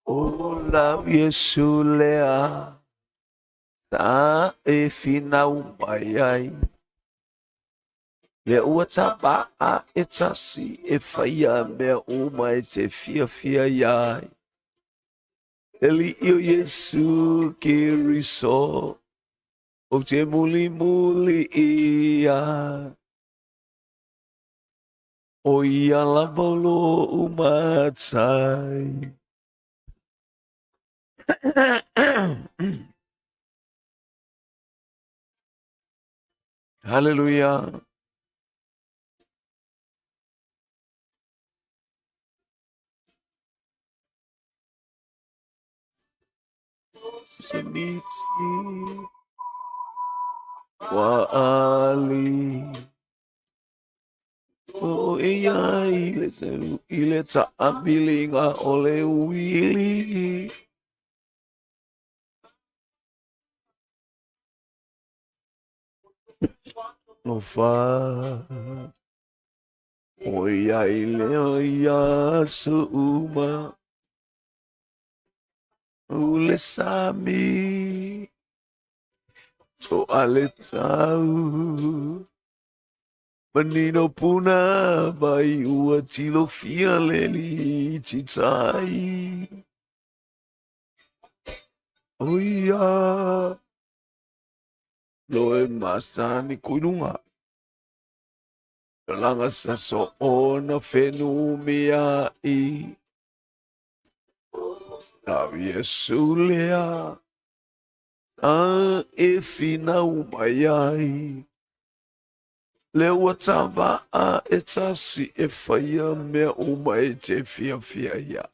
O lau Iesu lea sa e finau mai ai. Lea ua tapaa e tasi e faia mea uma e te fiafia iai. Le Alii o Iesu Keriso, ou te mulimuli ia. O ia lava o lou matai. Haleluia. Se miti wa ali. O ia i le seu i le taamiliga o le uili. Lofa. O ia i le ia aso uma. O le sami. Toa le tau. Manino puna mai ua tilofia le alii titai. O ia loe masani kuilunga. Langa saso ona whenumia i. Lau Iesu lea a e finau mai ai. Lea ua tavaa e tasi e faia mea uma e te fiafia ia.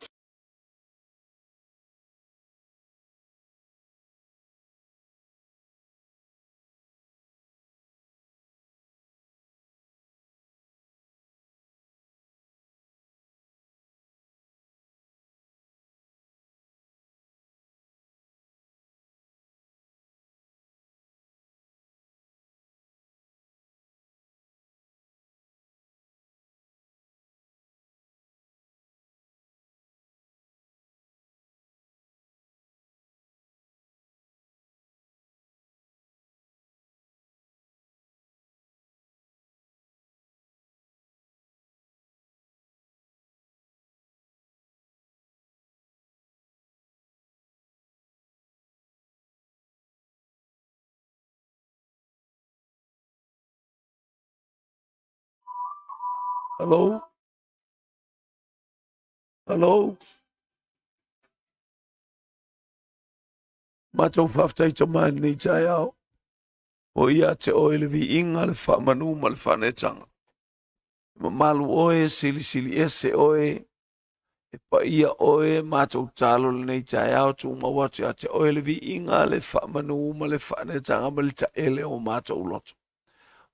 Hello? Hello? Matou faafetai tama i lenei taeao. O ia te oe le viiga, le faamanu ma le faanetaga. Mamalu oe, silisili ese oe, e paia oe, matou talo lenei taeao, tumau atu ia te oe le viiga, le faamanu ma le faanetaga ma le taele o matou loto.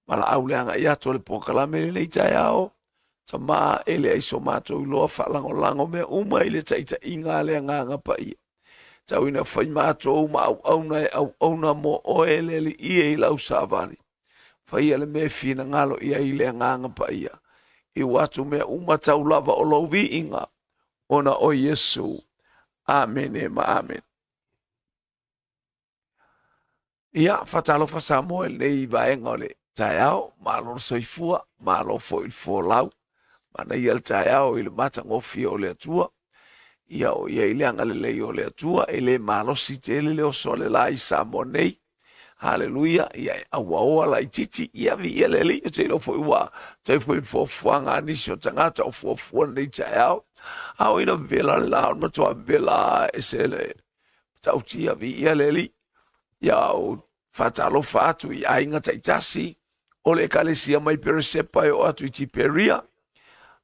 Valaau le agai atu o le polokalame i lenei taeao, Tama e leai so matou iloa faalagolago mea uma i le taitaiga a le Agaga Paia. Tau ina fai matou ma auauna e auauna mo oe le Alii e i lau savali. Faia le mea e finagalo i ai le Agaga Paia. Iu atu mea uma tau lava o lou viiga, ona o Iesu. Amene ma amene. Ia, faatalofa Samoa i lenei vaega o le taeao, malo le soifua, malo foi le folau. Manaia le taeao i le matagofie o le Atua. Ia, o i ai le agalelei o le Atua, e le malosi tele le oso a le la i Samoa nei. Haleluia, ia e auaoa laitiiti, ia viia le Alii, ou te iloa foi ua tai foi fuafuaga a nisi o tagata o fuafua lenei taeao. A o ina vevela le la, o le matua vevela ese le matautia, viia le Alii. Ia ou faatalofa atu i aiga taitasi o le Ekalesia mai Peresepa e oo atu i Tiperia.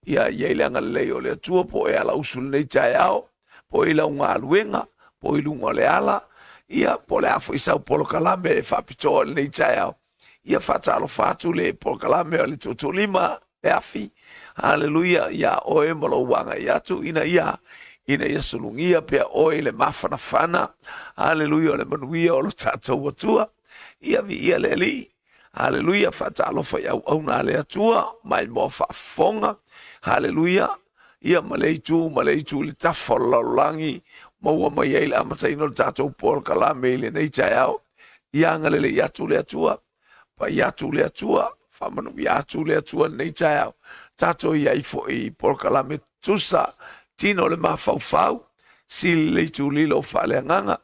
Ia i ai le agalelei o le Atua po o e alausu i lenei taeao, po i lau galuega, po i luga o le ala, ia po o le a foi sau polokalame e faapitoa i lenei taeao. Ia faatalofa atu le polokalame o le Tuutuulima le afi. Haleluia iā oe ma lou agai atu ina ia ina ia sulugia pea oe i le mafanafana. Haleluia o le manuia o lo tatou Atua. Ia viia le Alii. Haleluia faatalofa i auauna a le Atua mai moa faafofoga. Haleluia ia ma le itu ma le itu i le tafa o le lalolagi maua mai ai le amataina o le tatou polokalame i lenei taeao. Ia agalelei atu le Atua, pai atu le Atua, faamanuia atu le Atua i lenei taeao. Tatou i ai foi i polokalame tusa, tino o le mafaufau, sili le itu lilo o faaleagaga,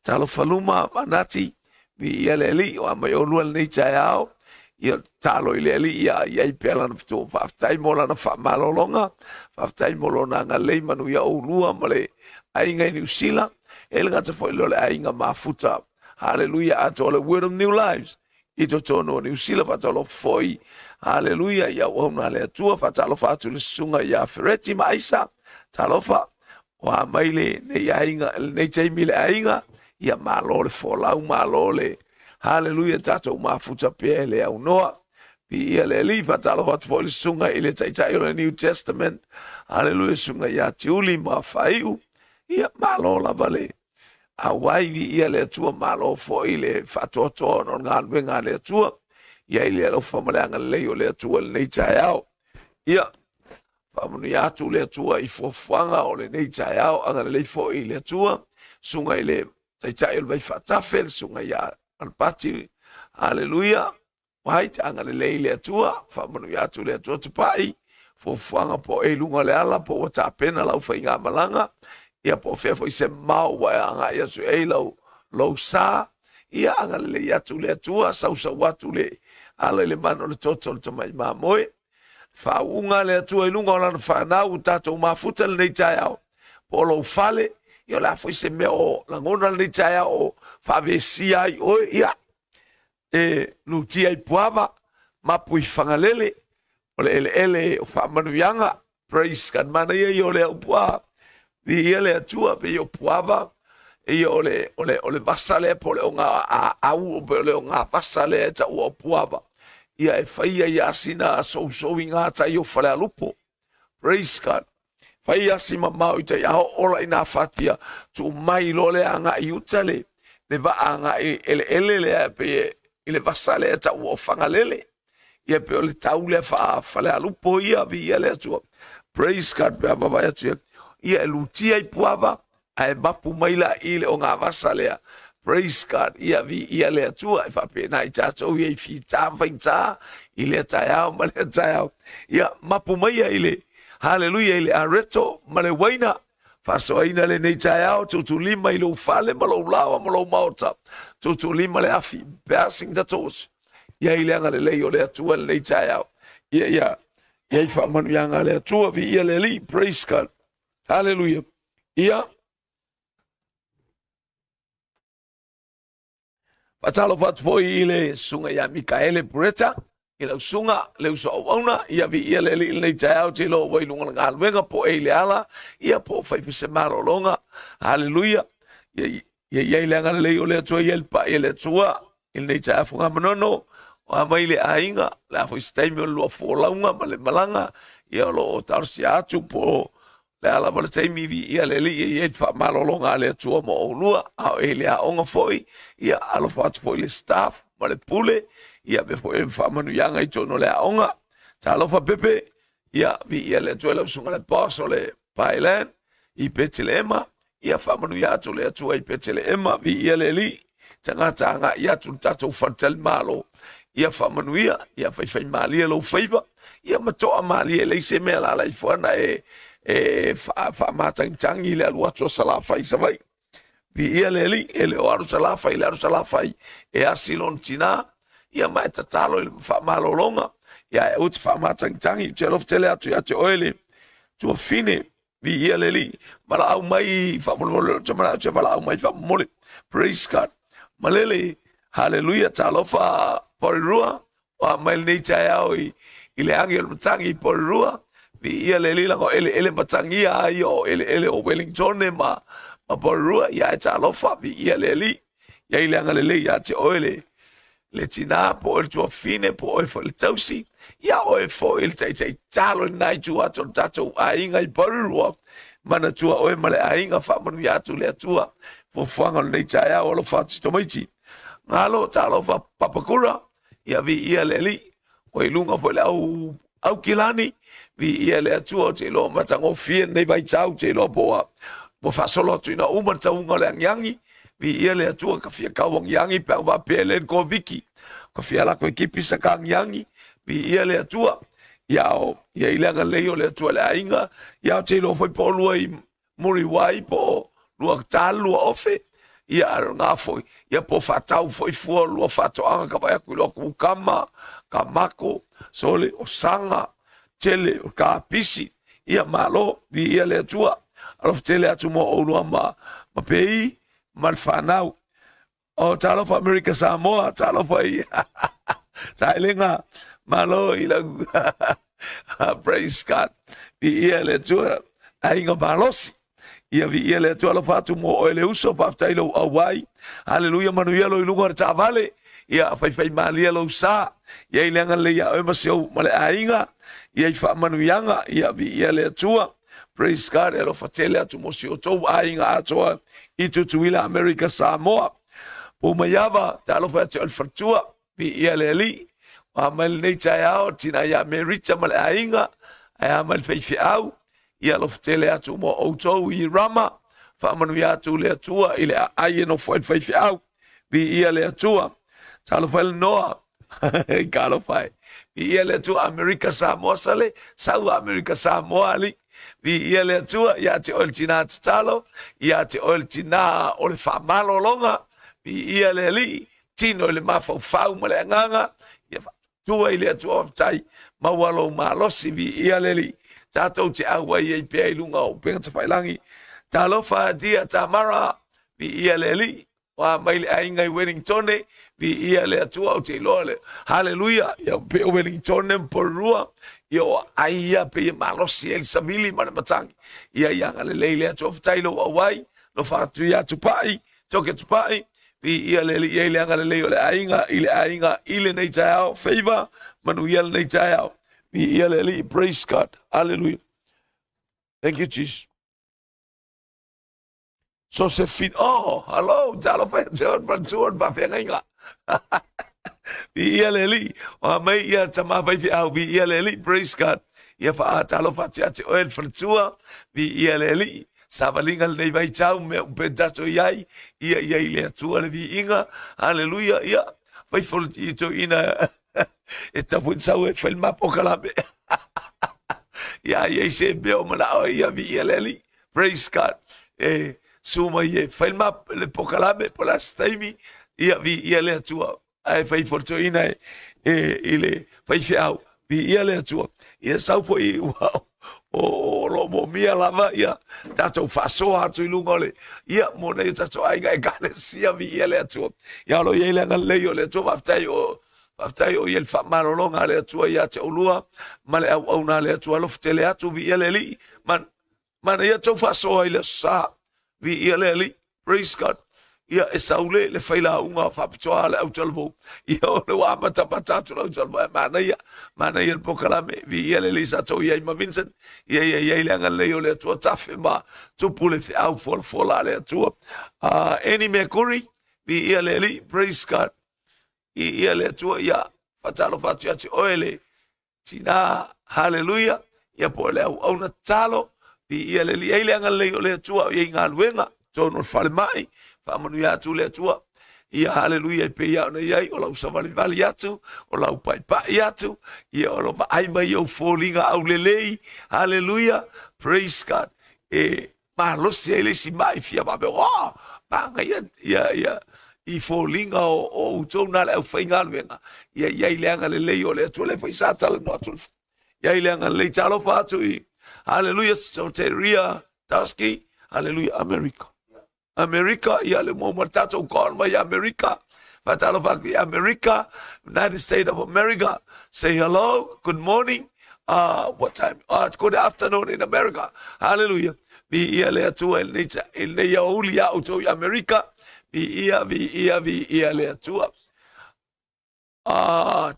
talofa luma manati, viia le Alii, o a mai olua lenei taeao, ia tatalo i le Alii ia i ai pea lana fetu. Faafetai mo lana faamalologa, faafetai mo lona agalelei manuia oulua ma le aiga i Niu Sila, e le gata foi lea o le aiga mafuta. Haleluia, atoa le Word of New Lives i totonu o Niu Sila, faatalofa foi, haleluia, i auauna a le Atua, faatalofa atu i le susuga ia Fereti ma Aisa, talofa, o a mai lenei aiga, lenei taimi le aiga, ia malo le folau, malo le haleluia, tatou mafuta pea e le aunoa. Viia le Alii, faatalofa atu foi le susuga i le Taitai o le New Testament, haleluia, susuga ia Tiuli ma Faiu, ia malo lava le auai, viia le Atua, malo foi le faatoatoa ona o le galuega a le Atua, ia i le alofa ma le agalelei o le Atua i lenei taeao. Ia, faamanuia atu le Atua i fuafuaga o lenei taeao, agalelei foi i le Atua, susuga i le Taitai o le Vaifaatafe, le susuga ia Alapati, haleluia, White, agalelei le Atua, faamanuia atu le Atua tupai, fuafuaga po o e i luga o le ala, po ua tapena lau faigamalaga, ia po o fea foi se mamao ua e agai atu i ai lau, lou sa, ia agalelei atu le Atua, sausau atu le ala i le mana o le toto o le tamai mamoe. Faauuga a le Atua i luga o lana fanau ua tatou mafuta lenei taeao, po o lou fale, ia o le a foi se mea o lagona lenei taeao o faavesia ai oe, ia e lutia i Puava, mapu i Fagalele, o le eleele o faamanuiaga, praise God, manaia ia o le upu a, viia le Atua, pei o Puava, ia o le, o le, o le vasa lea po o le oga au, po o le oga vasa lea e taua o Puava, ia e faia ia sina sousou i gatai o Falealupo, praise God, fai asi mamao i tai a oo la ina fatia tuu mai loa le agai i uta le le vaa agai eleele lea pei i le vasa lea taua o Fagalele ia pei o le tau lea faa-Falealupo ia viia le Atua praise God pe a vaavaai atu ia ia e lutia i Puava ae mapu mai la i le ogavasa lea praise God ia viia le Atua e faapena i tatou ia i fita ma faigata i lea taeao ma lea taeao ia mapu mai ia i le haleluia i le areto ma le uaina faasoaina lenei taeao tuutulima i lou fale ma lou laoa ma lou maota tuutulima le afi passing the torch ia i le agalelei o le Atua lenei taeao ia ia ia i faamanuiaga a le Atua viia le Alii praise God Haleluia. Ia. Faatalofa atu foi i le susuga ia Mikaele Pureta, i lau susuga, le uso auauna, ia viia le Alii lenei taeao, te iloa ua i luga o le galuega, po o e i le ala, ia po o fai foi se malologa. Haleluia. Ia, ia i ai le agalelei o le Atua, ia i le pai e le Atua, i lenei taeao Fugamanono, o a mai le aiga, le a foi se taimi o le lua folauga ma le malaga, ia o lo o talosia atu po o le a lava le taimi viia le Alii e i ai le faamalologa a le Atua mo oulua, a o e i le aoga foi, ia alofa atu foi i le staff ma le pule, ia avea foi le faamanuiaga i totonu o le aoga. Talofa Pepe, ia viia le Atua i lau susuga le boss o le Thailand i Petelehema, ia faamanuia atu le Atua i Petelehema, viia le Alii, tagata agai atu le tatou faletalimalo, ia faamanuia, ia faifaimalie lou faiva, ia ma toa malie, e leai se mea lala ifo ana e, e faamatagitagi le alu atu o Salafai i Savaii. Viia le Alii, e le o alu Salafai i le alu Salafai e asi lona tinā, ia ma e tatalo i le faamalologa, ia ae aua te faamatagitagi, ou te alofa tele atu ia te oe le tuafine. Viia le Alii, valaau mai faamolemole, ou te manao e te valaau mai faamolemole. Praise God. Malele, haleluia, talofa Porirua, ua mai lenei taeao i, i le agi o le matagi i Porirua. Viia le Alii, leaga o eleele matagia a ia o eleele o Wellington ma, ma Porirua, ia e talofa, viia le Alii. Ia i le agalelei ia te oe le, le tinā, po oe le tuafine, po oe foi le tausi, ia oe foi le taitai talo i lena itu atu o le tatou aiga i Porirua. Manatua oe ma le aiga, faamanuia atu le Atua. Fuafuaga o lenei taeao, alofa atu i tamaiti. Galo, talofa, Papakura, ia viia le Alii. Ua i luga foi le au Aukilani, viia le Atua, ou te iloa ua matagofie lenei vaitau, ou te iloa po ua ua faasolo atu ina uma le tauga o le agiagi, viia le Atua, ka fia kau agiagi pe a faapea e le Koviki, ka fia ala atu e kipi sa ka agiagi, viia le Atua. Ia o, ia i le agalelei o le Atua i le aiga, ia ou te iloa foi po o lua i Muriwai po o lua talu lua ofe, ia a o lena foi, ia po o faatau foi fua lua faatoaga ka vaai atu i loa kukama, kamako, sole, o saga, tele o kapisi, ia malo, viia le Atua, alofa tele atu mo oulua ma, ma pei ma le fanau. O talofa Amerika Samoa, talofa i Saelega, malo i lau praise God. Viia le Atua, aiga malosi. Ia viia le Atua, alofa atu mo oe le uso, faafetai lou auai. Haleluia, manuia lou i luga o le taavale. Ia faifai malie lou sa. Ia i le agalelei ia oe ma si ou ma le aiga. Ia i faamanuiaga, ia viia le Atua. Praise God, e alofa tele atu mo si outou aiga atoa i Tutuila, Amerika, Samoa. Pumaiava, talofa atu o le faletua, viia le Alii. Ua mai lenei taeao, tina ia Merita ma le aiga, ae a mai le faifeau, ia alofa tele atu mo outou i Rama, faamanuia atu le Atua i le aai e nofo ai le faifeau. Viia le Atua. Talofa e le Noa. Talofa e. Viia le Atua Amerika Samoa sale, sau Amerika Samoa ali. Viia le Atua ia te oe le tinā tatalo, ia te oe le tinā o le faamalologa. Viia le Alii, tino i le mafaufau ma le agaga, ia tua i le Atua faafetai, maua lou malosi, viia le Alii. Tatou te auai ai pea i luga o upega tafailagi. Talofa dia Tamara, viia le Alii. Ua mai le aiga i Wellingtone, viia le Atua, ou te iloa le haleluia, ia pe o Wellingtone ma Porirua, ia o ai ia pe ia malosi ai le savili ma le matagi. Ia ia agalelei le Atua, faafetai lou auai, alofa atu ia Tupai, Toke Tupai, viia le Alii ai le agalelei o le aiga i le aiga i lenei taeao, favor, manuia lenei taeao. Viia le Alii, praise God, hallelujah. Thank you, Jesus. Josephine, oh, hello, talofa ia te oe, matua le faafeagaiga. Viia le Alii, o mai ia tama faifeau, viia le Alii, praise God. Ia faatalofa atu ia te oe le faletua, viia le Alii. Savaliga lenei vaitau, mea upe tatou i ai, ia ia i le Atua le viiga, haleluia, ia, fai fo i toeaina e tapu i sau e fai le mapokalame. Ia ia i se mea o manao ai, ia viia le Alii. Praise God. E su mai e fai le map le pokalame po le a se taimi, ia viia le Atua. Ae fai fo le toeaina e, e i le faifeau, viia le Atua. Ia sau foi ua o lo o moomia lava ia tatou faasoa atu i luga o le ia mo nei o tatou aiga ekalesia viia le Atua. Ia o lo o i ai le agalelei o le Atua faafetai o faafetai o ia le faamalologa a le Atua ia te oulua ma le auauna a le Atua alofa tele atu viia le Alii ma Manaia tou faasoa i le aso sa. Viia le Alii. Praise God. Ia, e sau le, le failauga faapitoa a le autalavou. Ia, o le ua amatamata atu le autalavou. Ae manaia, manaia le polokalame. Viia le Alii sa tou i ai ma Vincent. Ia, ia i ai le agalelei o le Atua tafe ma tupu le feau folafola a le Atua. Annie Mekuri, viia le Alii. Praise God. Viia le Atua. Ia, faatalofa atu ia te oe le Tina, haleluia, ia po o le auauna tatalo, viia le Alii, ai le agalelei o le Atua o i ai galuega, totonu o le falemai, faamanuia atu le Atua. Ia haleluia e pei lava ona i ai, o lau savalivali atu, o lau paipai atu, ia o lau vaai mai i ou foliga aulelei, haleluia, praise God. E Malosi ai le isi mai fia faapea, oh, manaia ia, ia, i foliga o, o outou na le aufaigaluega, ia i ai le agalelei o le Atua. Lea foi sa talanoa atu ia i le agalelei. Talofa atu i, haleluia, Soteria Taski, haleluia, Amerika. Amerika, ia le mo ma tatou call mai Amerika. Faatalofa atu i Amerika, United States of America. Say hello, good morning. What time? Good afternoon in America. Hallelujah. Viia le Atua i lenei, i lenei aoauli iā outou i Amerika. Viia, viia, viia le Atua.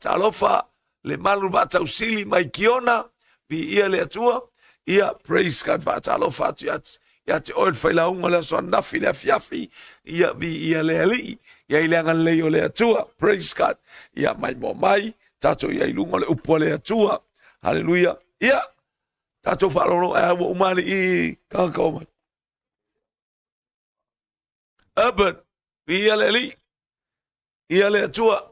Talofa le malu faatausili mai Kiona, viia le Atua. Ia, praise God, faatalofa atu ia, ia te oe le failauga o le aso ananafi le afiafi. Ia, viia le Alii, ia i le agalelei o le Atua. Praise God. Ia, mai moa mai, tatou ia i luga o le upu a le Atua. Haleluia. Ia, tatou faalolo, ae ua uma alii tagata o mai. Urban, viia le Alii. Ia le Atua.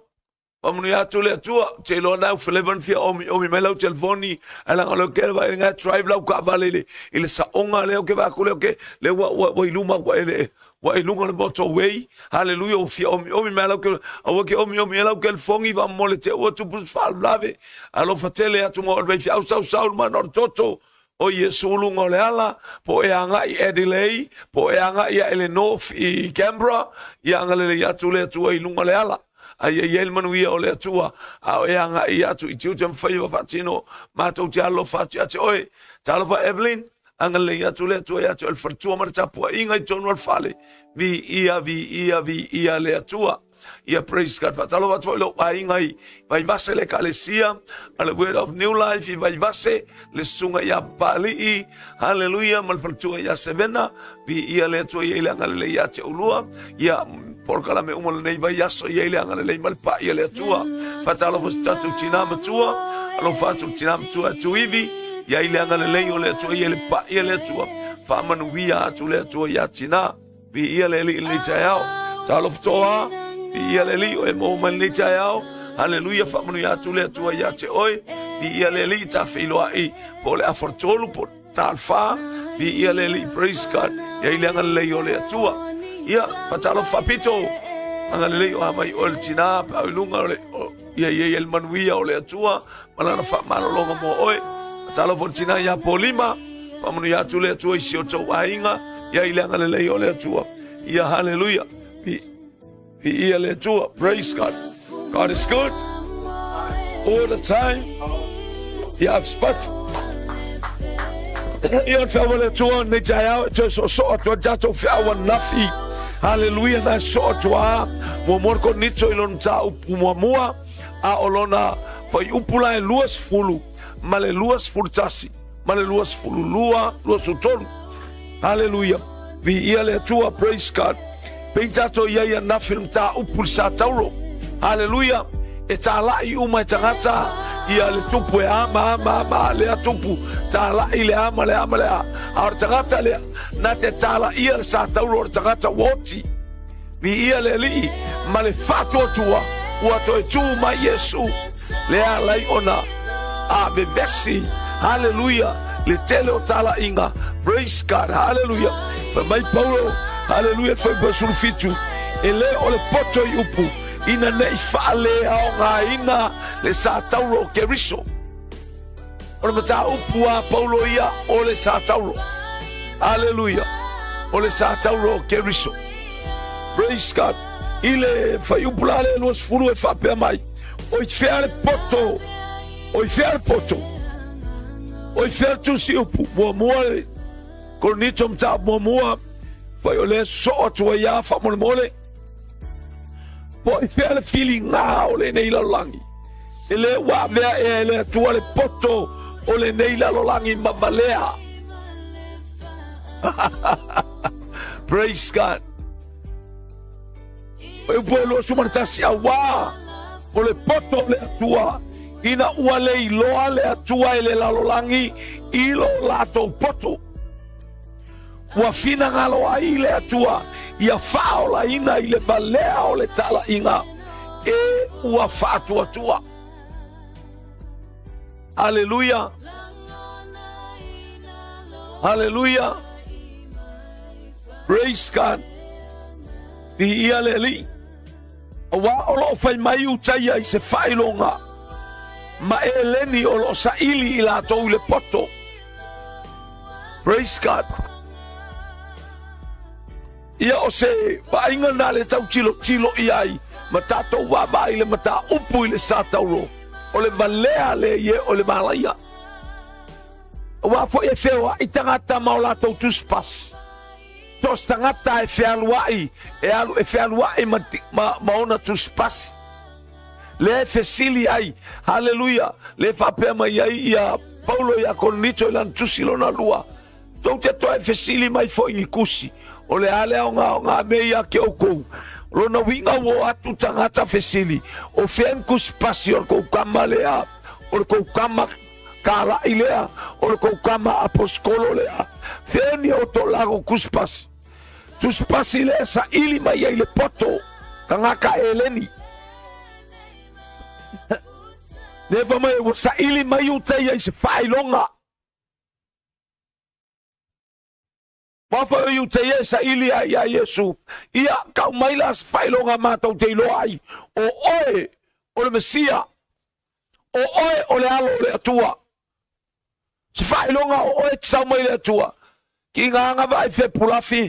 Faamanuia atu le Atua. Ou te iloa na ua leva ona fia omiomi mai lau telefoni, ae leaga o lea ou te vaai nga drive lau taavale i le, i le saoga lea ou te vaai atu lea ou te, lea ua, ua, ua i luma ua ele, ua i luga o le motorway. Haleluia, ua fia omiomi mai lau telefoni. Aua ke omiomi ai lau telefoni faamolemole te ua tupu se faalavelave. Alofa tele atu ma o le vaifeau sausau le mana o le toto. O Iesu luga o le ala, po e agai i Adelaide, po e agai ae le North i Canberra, ia agalelei atu le Atua i luga o le ala. A ia i ai le manuia o le Atua, a o e agai atu i tiute ma faiva faatino, matou te alofa atu ia te oe. Talofa Evelyn, agalelei atu le Atua ia te oe le faletua ma le tapuaiga i totonu o le fale. Viia, viia, viia le Atua. Ia praise God. Faatalofa atu foi lou aiga i Vaivase le Ekalesia a le Word of New Life i Vaivase, le susuga ia Papalii, haleluia, ma le faletua ia Sevena, viia le Atua ia i le agalelei ia te oulua. Ia polokalame uma lenei vaiaso ia i le agalelei ma le paia le Atua. Faatalofa si tatou tinā matua, alofa atu le tinā matua Tuivi, ia i le agalelei o le Atua ia i le paia le Atua. Faamanuia atu le Atua ia tinā. Viia le Alii i lenei taeao. Talofa toa, viia le Alii o e maua mai lenei taeao. Haleluia, faamanuia atu le Atua ia te oe. Viia le Alii, ta feiloai po o le afa tolu po o le fa. Viia le Alii, praise God. Ia i le agalelei o le Atua. Ia, faatalofa faapito. Agalelei o a mai oe le tinā, pe au i luga o le, o, ia ia ia le manuia o le Atua, ma lana faamalologa mo oe. Faatalofa le tinā iā Polima, faamanuia atu le Atua i si o tou aiga, ia i le agalelei o le Atua. Ia haleluia. Viia le Atua. Praise God. God is good all the time. Ia expert. Ia le feau a le Atua nei taeao e toe soosoo atu ai tatou feau ananafi. Haleluia na soo atu a muamua le Korinito i lona mataupu muamua a o lona fuaiupu la e 20 ma le 21 ma le 22, 23. Haleluia. Viia le Atua, praise God. Pei tatou i ai ananafi le mataupu i le satauro. Haleluia. E tāla'i uma e tagata ia le tupu e ama, ama, ama, lea tupu, tāla'i le ama, le ama, le a. A o le tagata lea, na te tāla'ia le satauro o le tagata ua oti. Viia le Alii ma le faatuatua ua toe tū mai Iesu, lea alai ona a vevesi. Haleluia, le tele o talaiga. Praise God, haleluia. Fai mai Paulo, haleluia, fai mai 17, e le o le poto i upu, ina nei faaleaogaina le satauro o Keriso. O le mataupu a Paulo ia, o le satauro. Haleluia. O le satauro o Keriso. Praise God. I le fuaiupu la le 20 e faapea mai, o i fea le poto, o i fea le poto, o i fea le tusi upu, muamua le Korinito mataupu muamua, fai o lea soo atu ai a faamolemole, po i fea le filiga o lenei lalolagi. E le ua avea ea e le Atua le poto o lenei lalolagi ma valea. Praise God. O upu e 21 auā o le poto o le Atua ina ua le iloa le Atua e le lalolagi i lo latou poto. Ua finagalo ai le Atua ia faaolaina i le valea o le talaiga e ua faatuatua. Aleluia! Aleluia! Praise God. Viia le Alii. Auā o lo o fai mai Iutaia i se faailoga ma Eleni o lo o saili i latou i le poto. Praise God. Ia o se vaaiga na le tau tilotilo i ai ma tatou vaavaai i le mataupu i le sa taulo o le valea le ie o le malaia. Aua foi e feoai tagata ma o latou tusipasi. So o se tagata e fealuai, e alu e fealuai ma, ma, ma ona tusipasi. Lea e fesili ai, haleluia, le faapea mai ai ia Paulo ia Korinito i lana tusi lona lua, tou te toe fesili mai foi ni kusi, o le a le aoga o ngā mea ia ke oukou. Lona uiga ua o atu tagata fesili, o fea ni tusipasi o le kou kama lea, o le kou kama Kālaʻi lea, o le kou kama aposikolo lea, fea ni o to lako tusipasi. Tusipasi lea saili mai ai le poto, tagata Eleni. Nepa mai ua saili mai Iutaia i se faailoga. Papa o Iutaia e saili ai iā Iesu, Ia, kau mai la se faailoga matou te iloa ai, o oe o le Mesia, o oe o le Alo o le Atua. Se faailoga o oe te sau mai le Atua. Ki ngā ngava i fepulafi,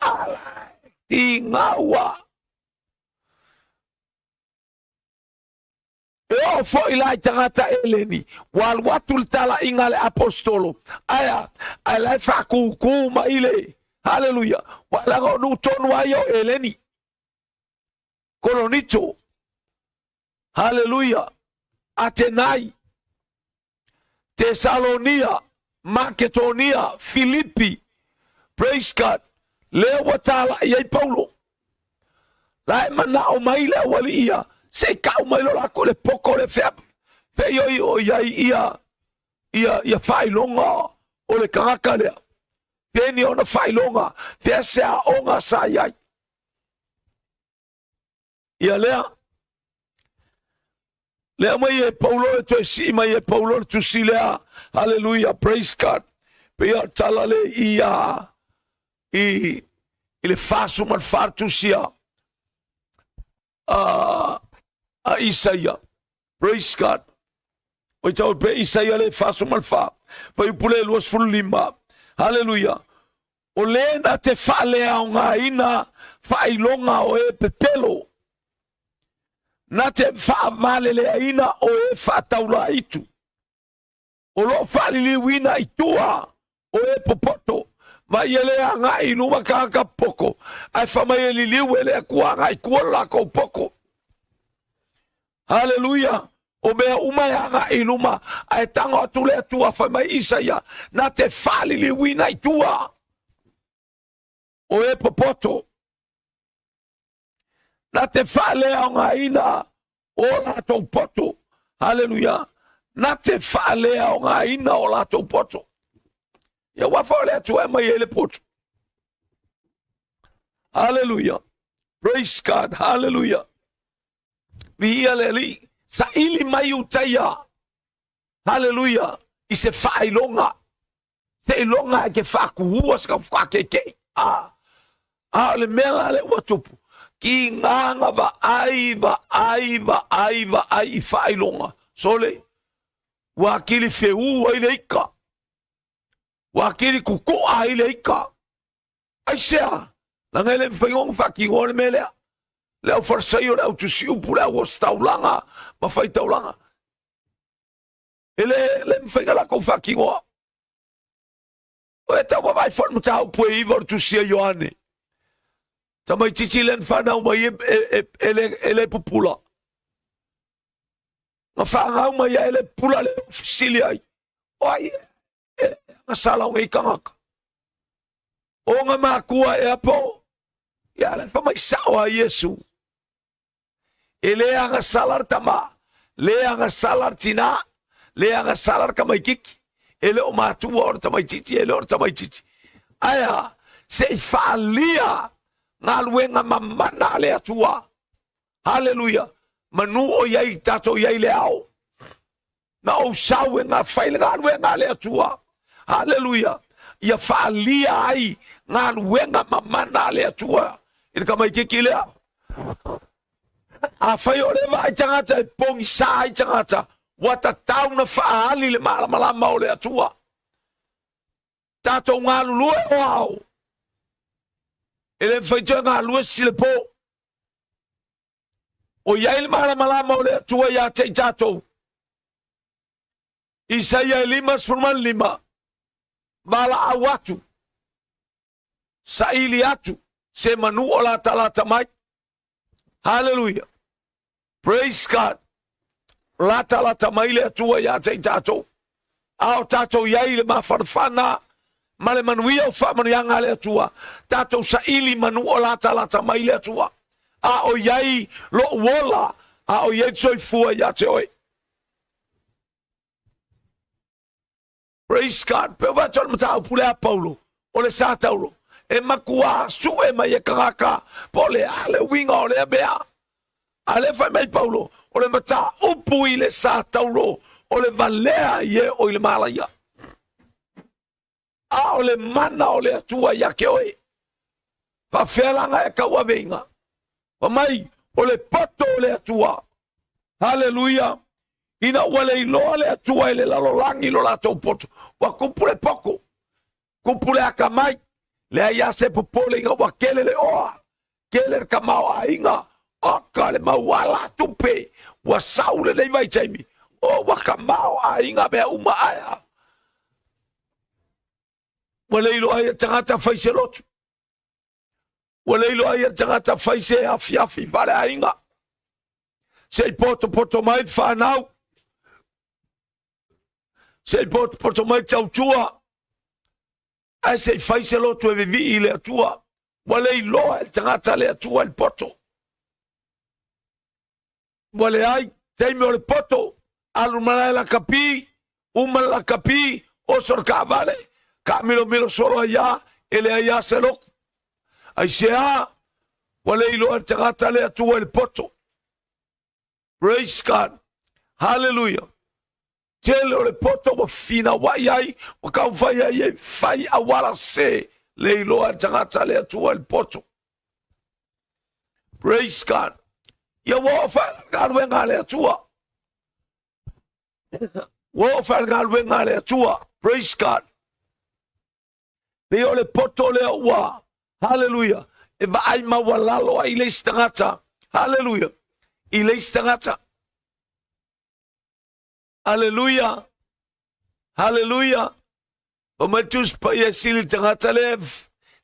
ala ki ngā ua. E oo foi la i tagata Eleni, ua alu atu le talaiga a le Aposetolo, ae a? Ae la e faakūkū mai le, haleluia, ua leaga o nuu tonu lava ia o Eleni, Koronito, haleluia, Atenai, Tesalonia, Maketonia, Filipi, praise God, lea ua talai ai Paulo. La e manao mai le aualii ia, se i kau mai lo lakou le poko le fea, feioi o i ai ia, ia, ia faailoga o le tagata lea. Peni ona faailoga, fea se aoga sa i ai. Ia lea, lea mai e Paulo e toe sii mai e Paulo le tusi lea, haleluia, praise God. Pei o tala le i a, i, i le 44 tusi a, a, a Isaia. Praise God. Oi tau pe Isaia le 44, fuaiupu le 25. Haleluia. O le na te faaleaogaina faailoga o e pepelo, na te faavaleleaina o e faataulaitu, o lo o faaliliuina i tua o e popoto, ma ia le agai i luma tagata poko, ae fai mai e liliu e le Atua agai i tua le latou poko. Haleluia! O mea uma e agai i luma, ae tago atu le Atua, fai mai Isaia, na te faaliliuina i tua o e popoto, na te faaleaogaina o latou poto. Haleluia! Na te faaleaogaina o latou poto. Ia ua fa o le Atua e mai ai le poto. Haleluia! Praise God! Haleluia! Viia le Alii, saili mai Iutaia, haleluia, i se faailoga, se iloga e ke faakuua se kauwhakakekei. A, a o le mea la le ua tupu, ki ngānga vaai, vaai, vaai, vaai i faailoga. Sole, ua akili feū ai le ika. Ua akili kuku'a ai le ika. Aisea? Leaga e le mafai ona faatinoa le mea lea. Le au Farisaio, le au tusiupu, le au ositaulaga ma faitaulaga. E le, le mafai ona latou faatinoa. O e tau vaavaai foi le mataupu e iva o le tusi a Ioane. Tamaitiiti lea na fanau mai e, e, e, e, le, e le pupula. Na fanau mai ai e le pupula le fesili ai. O ai e, e agasala o nei tagata. O nga makua ea po, ia le fa mai sao a Iesu. E le agasala le tama, le agasala le tina, le agasala le tamaititi. E le o matua o le tamaititi, e le o le tamaititi. Ae a, se i faalia galuega mamana a le Atua. Haleluia. Manu o i ai tatou i ai le ao. Na ou sau e fai le galuega a le Atua. Haleluia. Ia faalia ai galuega mamana a le Atua i le tamaitiiti lea. Afai o le vaai tagata e pogisa ai tagata, ua tatau na faaali le malamalama o le Atua. Tatou galulue o ao. E le mafai toe galulue sisi le po. O i ai le malamalama o le Atua ia te i tatou. Isaia e 55, valaau atu, saili atu, se manu o latalata mai. Haleluia. Praise God. Latalata mai le Atua ia te i tatou. A o tatou i ai i le mafanafana ma le manuia o faamanuiaga a le Atua, tatou saili manu o latalata mai le Atua. A o i ai lou ola, a o i ai le soifua ia te oe. Praise God. Pe o vato le mataupu lea Paulo, o le sa tauro, e matua sue mai e tagata, po o le a le uiga o lea mea. A lea fai mai Paulo, o le mataupu i le sa tauro, o le valea i e o i le malaia. A o le mana o le Atua ia te oe. Faafea laga e tauaveiga. Fa mai, o le poto o le Atua. Haleluia. Ina ua le iloa le Atua i le lalolagi lo latou poto, ua tupu le poto, tupu le atamai, leai lava se popole ina ua tele le oa, tele le tamaoaiga, oka le mau alatupe, ua sau lenei vaitaimi, o ua tamaoaiga mea uma ae a. Ua le iloa ai e le tagata fai se lotu. Ua le iloa ai e le tagata fai se afiafi faaleaiga. Se i potopoto mai le fanau. Se i potopoto mai le tautua. Ae se i fai se lotu e vivii i le Atua. Ua le iloa e le tagata le Atua i le poto. Ua leai, taimi o le poto, alu malae lakapi, uma le lakapi, oso le taavale, taamilomilo solo ai lava, e leai lava se lotu. Aisea? Ua le iloa e le tagata le Atua i le poto. Praise God. Hallelujah. Tele o le poto ua finauai ai, ua taumafai ai e fai auala se le iloa e le tagata le Atua i le poto. Praise God. Ia ua oo faagaluega a le Atua. Ua oo faagaluega a le Atua. Praise God. Pei o le poto lea ua, haleluia, e vaai maualalo ai le isi tagata. Haleluia. I le isi tagata. Aleluia! Haleluia! Fai mai le Tusi Paia e sili le tagata lea e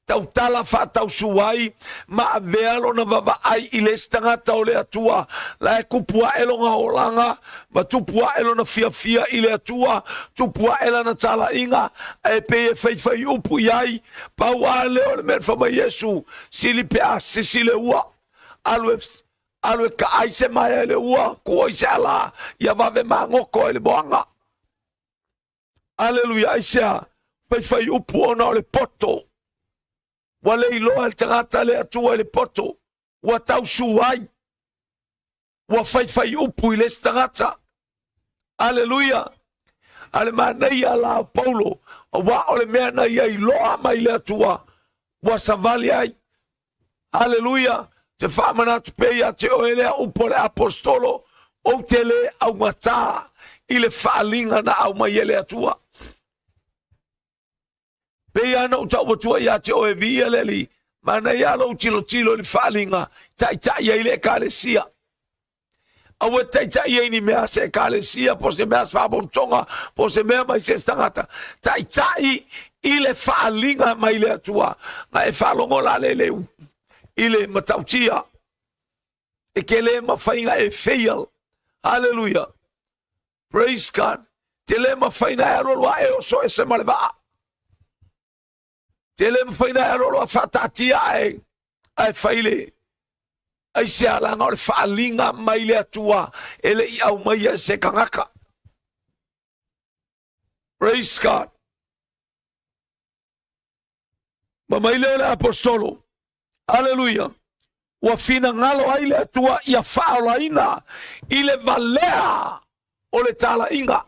tautala faatausu ai ma avea lona vavaai i le isi tagata o le Atua la e tupu ae lona olaga ma tupu ae lona fiafia i le Atua, tupu ae lana talaiga, ae pei e faifai upu i ai. Pau a lea o le mea na fai mai Iesu, sili pe a sisi le ua, alu e Alu e kaai se maea i le ua, tuu i se ala, ia vave magoto ai le moana. Aleluia, aisea? Faifai upu ona o le poto. Ua le iloa e le tagata le Atua i le poto, ua tausu ai. Ua faifai upu i le isi tagata. Aleluia. A le manaia la o Paulo, aua o le mea na ia iloa mai le Atua, ua savali ai. Aleluia! Te faamanatu pea ia te oe lea upu a le Aposetolo, Ou te lē augatā i le faaaliga na aumai e le Atua. Pei lava na ou tau atua ia te oe, viia le Alii, manaia lou tilotilo i le faaaliga, taitai ai le Ekalesia. Aua e taitai ai ni mea a se ekalesia, po o se mea a se faapotopotoga, po o se mea mai se isi tagata. Taitai i le faaaliga mai le Atua. Na e faalogo la le le i le matautia. E ke le mafai na e fail. Hallelujah. Praise God. Te le mafai na e alualu ae oso ese ma le vaa. Te le mafai na e alualu a faataatia ae ae fai le aisea leaga o le faaaliga mai le Atua e le i aumaia e se tagata. Praise God. Ma mai lea o le apostolo. Aleluia. Ua finagalo ai le Atua ia faaolaina i le valea o le talaiga.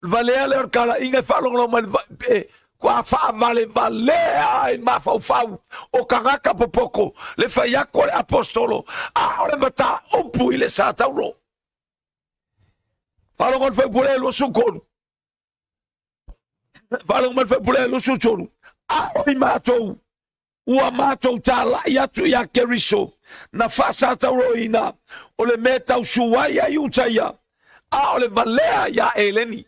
Valea lea o le talaiga e faalogologo mai Kua faavalevalea ai mafaufau o tagata popoko le fai atu a le Aposetolo, a o le mataupu i le Satauro. Faalogo le Faipule 23. Faalogo mai le Faipule 23. A o i matou, ua matou talai atu ia Keriso, na faasatauroina, o le mea tau su ai a Iutaia, a o le valea ia Eleni.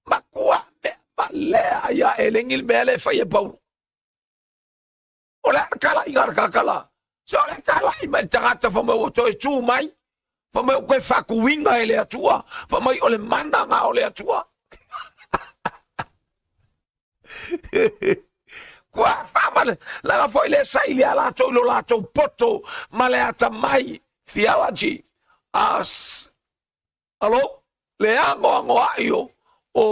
Matua mea valea ia Eleni le mea le fai e Paulo. O le talaiga a le kakala. Se o le talai mai le tagata fa mai ua toe tu mai, fa mai ua toe faatuina e le Atua, fa mai o le mana na o le Atua. Kua faavale, laga foi le saili a latou i lo latou poto ma le atamai, theology, as, alo, le agoagoai o, o,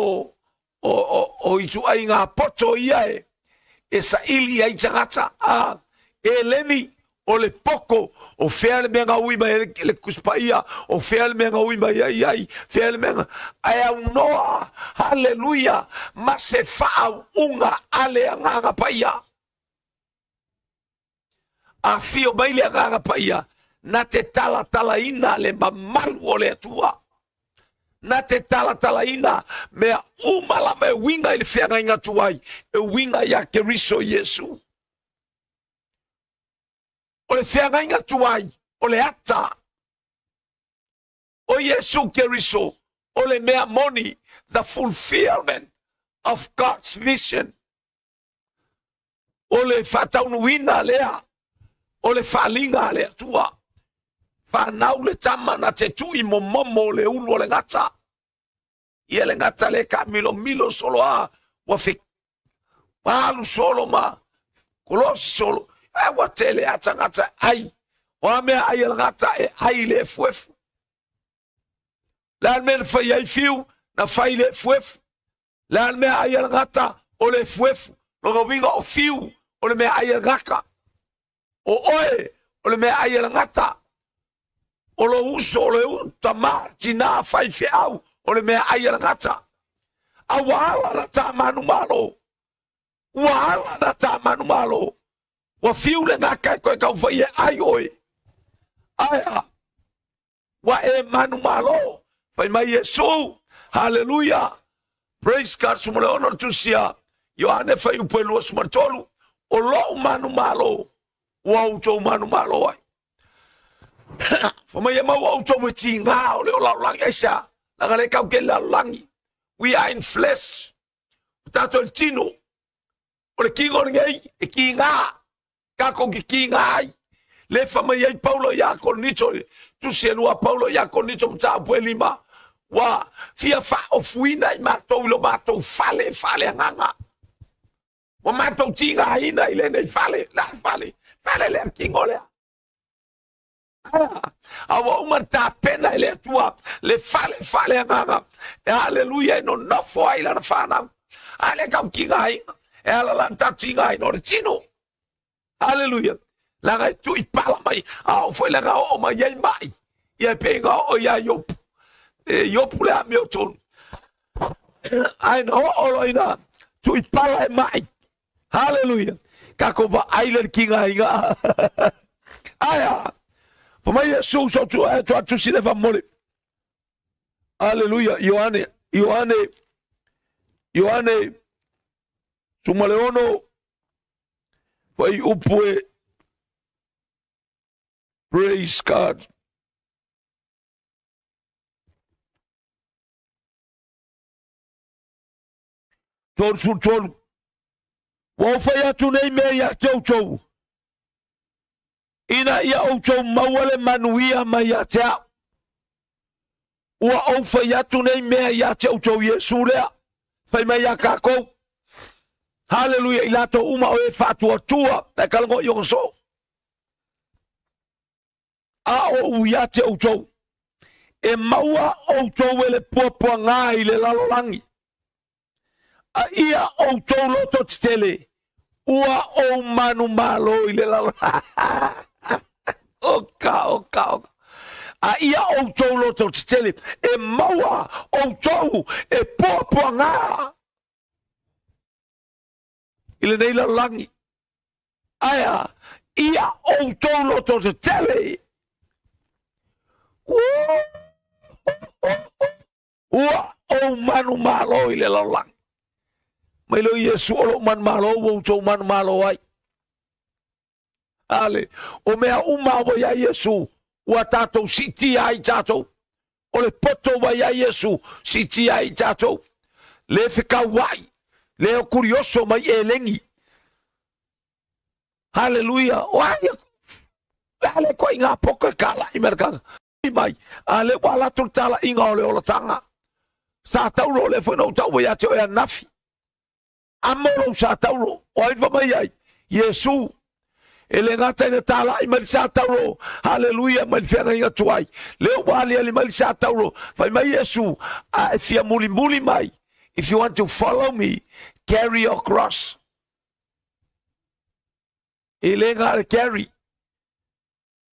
o, o, o ituaiga poto ia e, e saili ai tagata, a, eleni, o le poko, o fea le mea gaui mai ai le Tusi Paia, o fea le mea gaui mai ai ai, fea le mea, ae aunoa, haleluia, ma se faauuga a le Agaga Paia. Afio mai le Agaga Paia, na te talatalaina le mamalu o le Atua. Na te talatalaina mea uma lava e uiga i le feagaiga tuai, e uiga ia Keriso Iesu. O le feagaiga tuai, o le ata o Iesu Keriso, o le mea moni, the fulfillment of God's vision. O le faataunuuina lea o le faaliga a le Atua. Fanau le tama na te tui momomo o le ulu o le gata. Ia le gata le kamilomilo solo a ua fe alu solo ma kolosi solo. E ua tele a tagata ai. O a mea ai a le gata e ai le efuefu. Le a le mea na fai ai fiu, na fai le efuefu. Le a le mea ai a le gata, o le efuefu. Lona uiga o fiu, o le mea ai a le gata. O oe, o le mea ai a le gata. O lou uso, o le tama, tina, faifeau, o le mea ai a le gata. A ua ala na tā manumalo. Ua ala na tā manumalo. Ua fiu le gata e koe taufai e ai oe. Ae a? Ua e manumalo. Fai mai Iesu, haleluia, praise God, suma le ono le tusia, Ioane fai upu e 23, o lou manumalo, ua outou manumalo ai. Fai mai e maua outou e tiga o le o lalolagi, aisea, leaga le kau ke lalolagi. We are in flesh. O tātou le tino, o le kino lenei e tiga. Kākou ke kiga ai. Le fa mai ai Paulo iā Korinito, tusi e lua Paulo iā Korinito mataupu e lima, ua fia faaofuina i matou i lo matou fale faaleagaga. Ua matou tigaina i lenei fale, la fale, fale lea kino lea. A ua uma ona tapena e le Atua le fale faaleagaga, e haleluia, e nonofo ai lana fanau. A le tau tigaina, e ala lana tau tigaina o le tino. Haleluia. Leaga e tui pala mai, a oo foi leaga oo mai ai mai. Ia e pei na oo ia Iopu. E Iopu le amiotonu. Ae na oo loa ina tui pala e mai. Haleluia. Kako vaai le tigaina. Ae a. Fa mai Iesu so tu e tu atu si le famole. Haleluia. Ioane, Ioane, Ioane, suma le ono, fai upu e, praise God. 33. Ua ou fai atu nei mea ia te outou, ina ia outou maua le manuia mai ia te au. Ua ou fai atu nei mea ia te outou Iesu lea, fai mai ia kākou. Haleluia, i latou uma o e faatuatua, e kalago i ona soo. A o ou ia te outou, e maua outou e le puapuaga i le lalolagi. A ia outou loto tetele, ua ou manumalo i le lalolagi. Oka, oka, oka. A ia outou loto tetele, e maua outou e puapuaga. I lenei lalolagi. Ae a? Ia outou loto tetele. Ua ou manumalo i le lalolagi. Mai leo Iesu o lou manumalo ua outou manumalo ai. Ale, o mea uma ua iā Iesu, ua tatou siitia ai tatou. O le poto ua iā Iesu, siitia ai tatou. Le fekauai, le o kurioso mai elegi. Haleluia. O ai le a le koe ngā poko e kālaʻi mai le kaka. Mai, a le ua ala atu le talaiga o le olataga. Sa tauro le foi na ou taua ia te oe ananafi. Amo lou sa tauro, o ai fa mai ai? Iesu. E le gata ina talai mai le sa tauro, haleluia, mai le feagaiga tuai. Lea ua aliali mai le sa tauro, fai mai Iesu, a e fia mulimuli mai. If you want to follow me, carry your cross. E le gā le carry.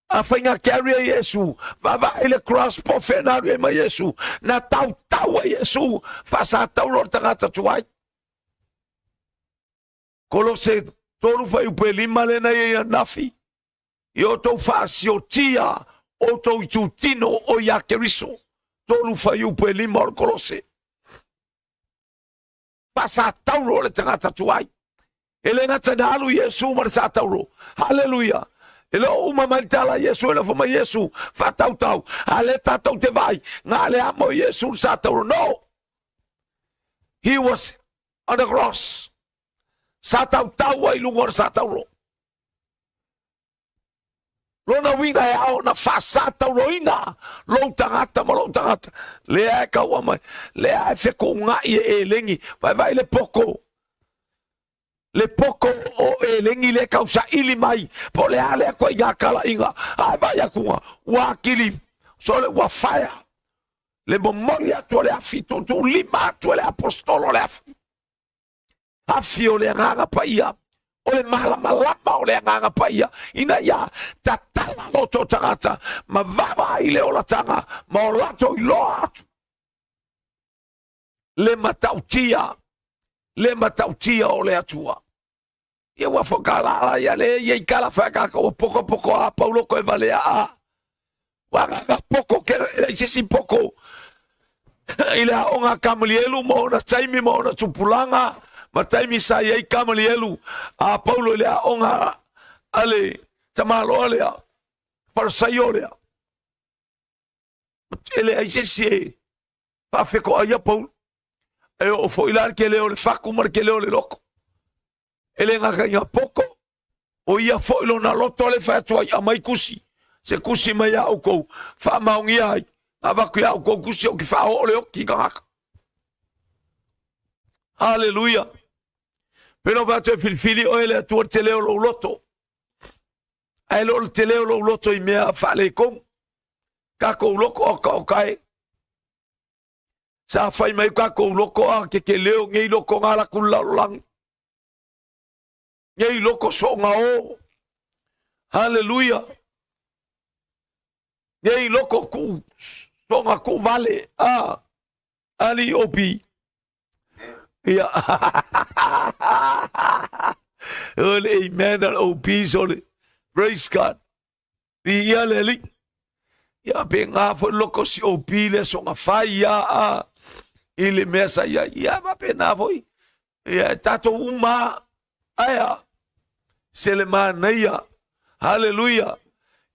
A faiga carry a Iesu, vaavaai le cross po o fea na alu ai ma Iesu, na tautau ai Iesu, faasatauro le tagata tuai. Kolose 3 fuaiupu e 5 lena ia ia nafi. I outou faasiotia outou itutino o iā Keriso. 3 fuaiupu e 5 o le Kolose. Faasatauro le tagata tuai. E le gata ina alu Iesu ma le satauro. Haleluia! E le o uma mai le tala a Iesu, e le o fai mai Iesu, faatautau, a lea tatou te vaai, na le amo Iesu le satauro. No! He was on the cross. Sa tautau ai luga o le satauro. Lona uiga e ao ona faasatauroina lou tagata ma lou tagata. Lea e kaua mai, lea e fekuugaʻi e elegi, vaevae le poko. Le poko o elegi le kausaili mai, po o le a lea koe i ngā kalaiga, ae vaai akuga, ua akili, sole ua faea. Le momoli atu o le afi, tuutuulima atu e le apostolo le afi. Afi o le Agaga Paia, o le malamalama o le Agaga Paia, ina ia tatala loto o tagata ma vaavaai le olataga ma o latou iloa atu le matautia, le matautia o le Atua. Ia ua whakalala ia le ia i kala whakaka ua poko poko a paulo koe valea a. Ua nganga poko ke le se si poko. I le aoga Kamalielu ma ona taimi ma ona tupulaga ma taimi sa i ai Kamalielu a Paulo i le aoga a le tamaloa lea, Farisaio lea. E leai se isi e faafekoaia Paulo. E oo foi la le tele o le faku ma le tele o le loko. E le gata i ngā poko, o ia foi lona loto le fai atu ai, aumai kusi, se kusi mai iā oukou, faamaonia ai, avatu iā oukou kusi o ki whaoo le oki tagata. Haleluia. Pena o atu e filifili oe le Atua le tele o lou loto. Ae le o le tele o lou loto i mea faaletonu. Takou loko o ka o kae. Sa fai mai takou loko a ke ke leo ngei loko ngā laku lalolagi. Ngei loko soonga o. Haleluia. Ngei loko ku soonga ku vale. Ah. Ali opi. Ia. O le amen al OP sole. Praise God. Viia le Alii. Ia pe ngā foi loko si OP le songa fai ia a i le mea sa ia. Ia ma pe nā foi. Ia e tātou uma aia se le manaia. Haleluia.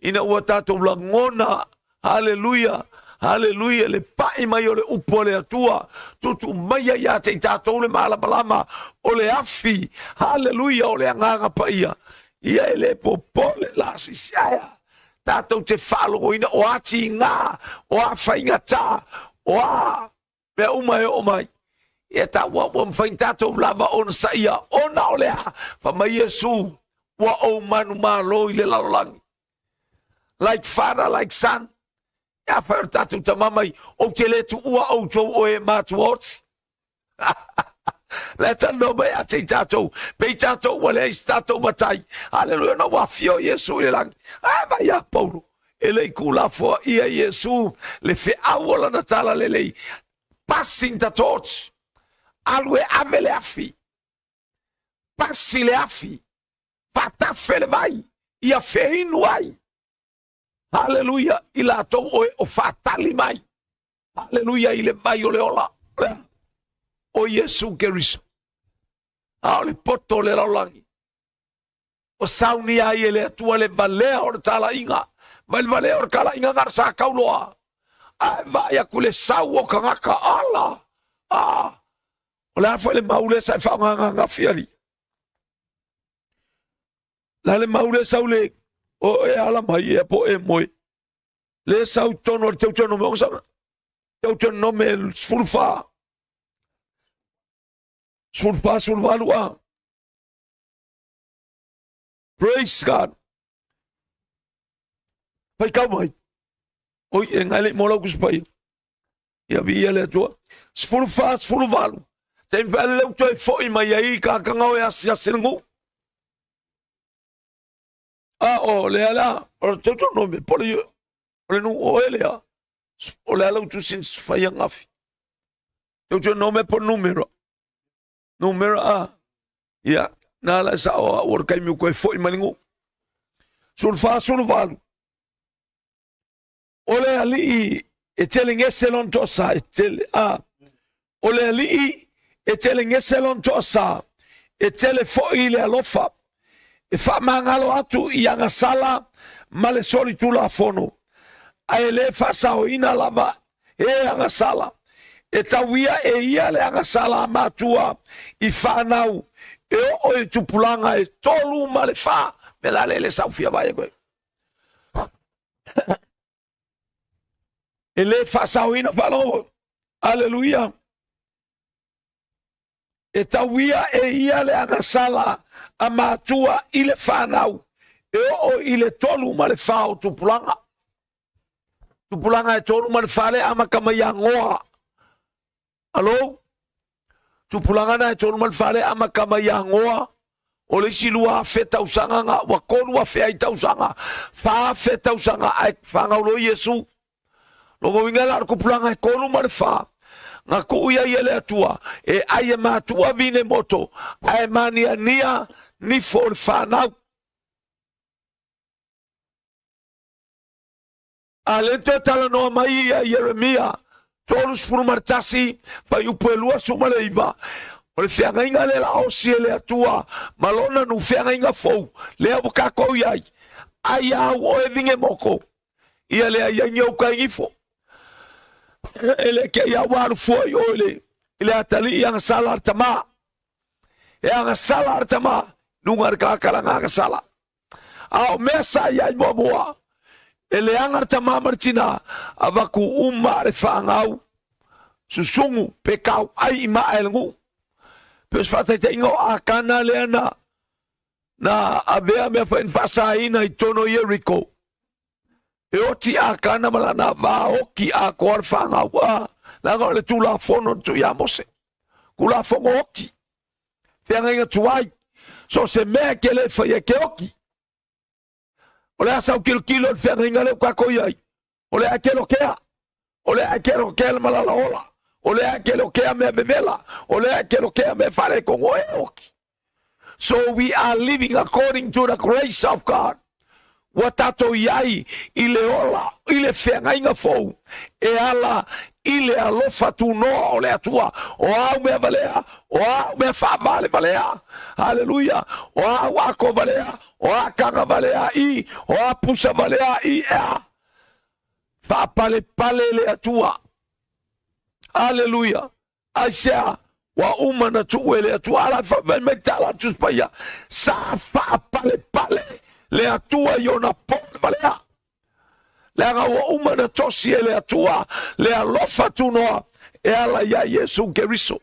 Ina ua tātou lagona. Haleluia. Haleluia le paʻi mai o le upu a le Atua. Tuutuu mai ai ia te i tātou le malamalama o le afi. Haleluia o le Agaga Paia. Ia e le popole la sisi aea. Tātou te faalogoina o a tigā, o a faigata, o a mea uma e oo mai. Ia ta ua ua mafai tātou lava ona saia ona o le a. Fai mai Iesu, ua ou manumalo i le lalolagi. Like father, like son. Ia fai o le tātou tama mai, ou te le tuua outou o e matua oti. Le talanoa mai ia te i tātou, pe i tātou ua leai se tātou matai. Haleluia, na ua afio Iesu i le lagi. Ae vai ia Paulo, e le i kūlafoa ia Iesu le feau o lana tala lelei. Passing the torch. Alu e ave le afi. Pasi le afi, faatafe le vai, ia feinu ai. Haleluia, i latou o e o faatali mai. Haleluia, i le vai o le ola. O Iesu Keriso. A o le poto o le lalolagi. O saunia ai e le Atua le valea o le talaiga, mai le valea o le talaiga na sa tauloa. Ae vaai atu le sau o tagata ala. Ah, o le a foi le mau lea sa e faaaogaina alii? La le mau lea sau le o e ala mai ea po e moe. Le sau tonu o le Teutonome o sa Teutonome 14. 14, 18 a. Praise God. Pai kau mai. Oi, e ngai le mo lau kusipai. Ia viia le Atua. 14, 18. Taimi faale leu toe fo'i mai ai i kakanga o e asiasi le nuu. A o lea la, o le Teutonome, po le, o le nuu o ele a. O le ala utusin whai angafi. Teutonome po numera. Numera a. Ia, nā la sa o a ua kaimi koe fo'i mai le nuu. 14, 18. O le alii e telegese lona toasa e tele a o le alii e telegese lona toasa e tele fo'i le alofa e faamagalo atu i agasala ma le solitulafono ae le faasaoina lava e agasala e tauia e ia le agasala a matua i fanau e oo i tupulaga e 3 ma le 4 me la le le saufia vai koe. E le faasaoina faalogo. Aleluia. E tauia e ia le agasala a matua i le fanau e oo i le 3 ma le 4 o tupulaga. Tupulaga e 3 ma le 4 le amata mai ia Noa. Alo? Tupulaga na e 3 ma le 4 le amata mai ia Noa. O le isi 2,000 tausaga na ua 3,000 ai tausaga, 4,000 tausaga ae fanau loa Iesu. Lona uiga la o le tupulaga e 3 ma le 4, na tuu ia i e le Atua e ai e matua vine moto ae maniania nifo o le fanau. A le toe talanoa mai ia Ieremia 31 fuaiupu e 29, o le feagaiga lea la osi e le Atua ma lona nu feagaiga fou lea ua tatou i ai, ai au oe vinge moko, ia le ai ai uka i ifo. E le ke ia ua alu fua i oe le i le atalii agasala a le tama. E agasala a le tama, luga le kakalaga agasala. A o mea sa i ai muamua, e leaga le tama ma le tina, avatu uma le fanau, susugu pe kau ai i maa e le nuu. Pe o se faataitaiga o Akana lea na na avea mea foi na faasaina i totonu o Ieriko. E oti Akana ma lana vaoki atoa le fanau, a, leaga o le Tulafono na tuu ia Mose. Tulafono oti. Feagaiga tuai. So se mea e ke le whai e ke oki. O le asa o kilokilo le feagaiga lea ua tatou i ai. O le a ke lokea. O le a ke lokea le malala ola. O le a ke lokea mea vevela. O le a ke lokea mea faaletonu e oki. So we are living according to the grace of God. Ua tatou i ai i le ola, i le feagaiga fou, e ala i le alofa tunoa o le Atua. O au mea valea, o au mea faavalevalea. Haleluia. O au ako valea, o akaga valea i, o a pusa valea i ea. Faapalepale le Atua. Haleluia. Aisea? Ua uma na tuu e le Atua. Ala fai mai tala atu paia. Sa faapalepale le Atua i ona pole valea. Leaga ua uma na tosi e le Atua le alofa tunoa e ala ia Iesu Keriso.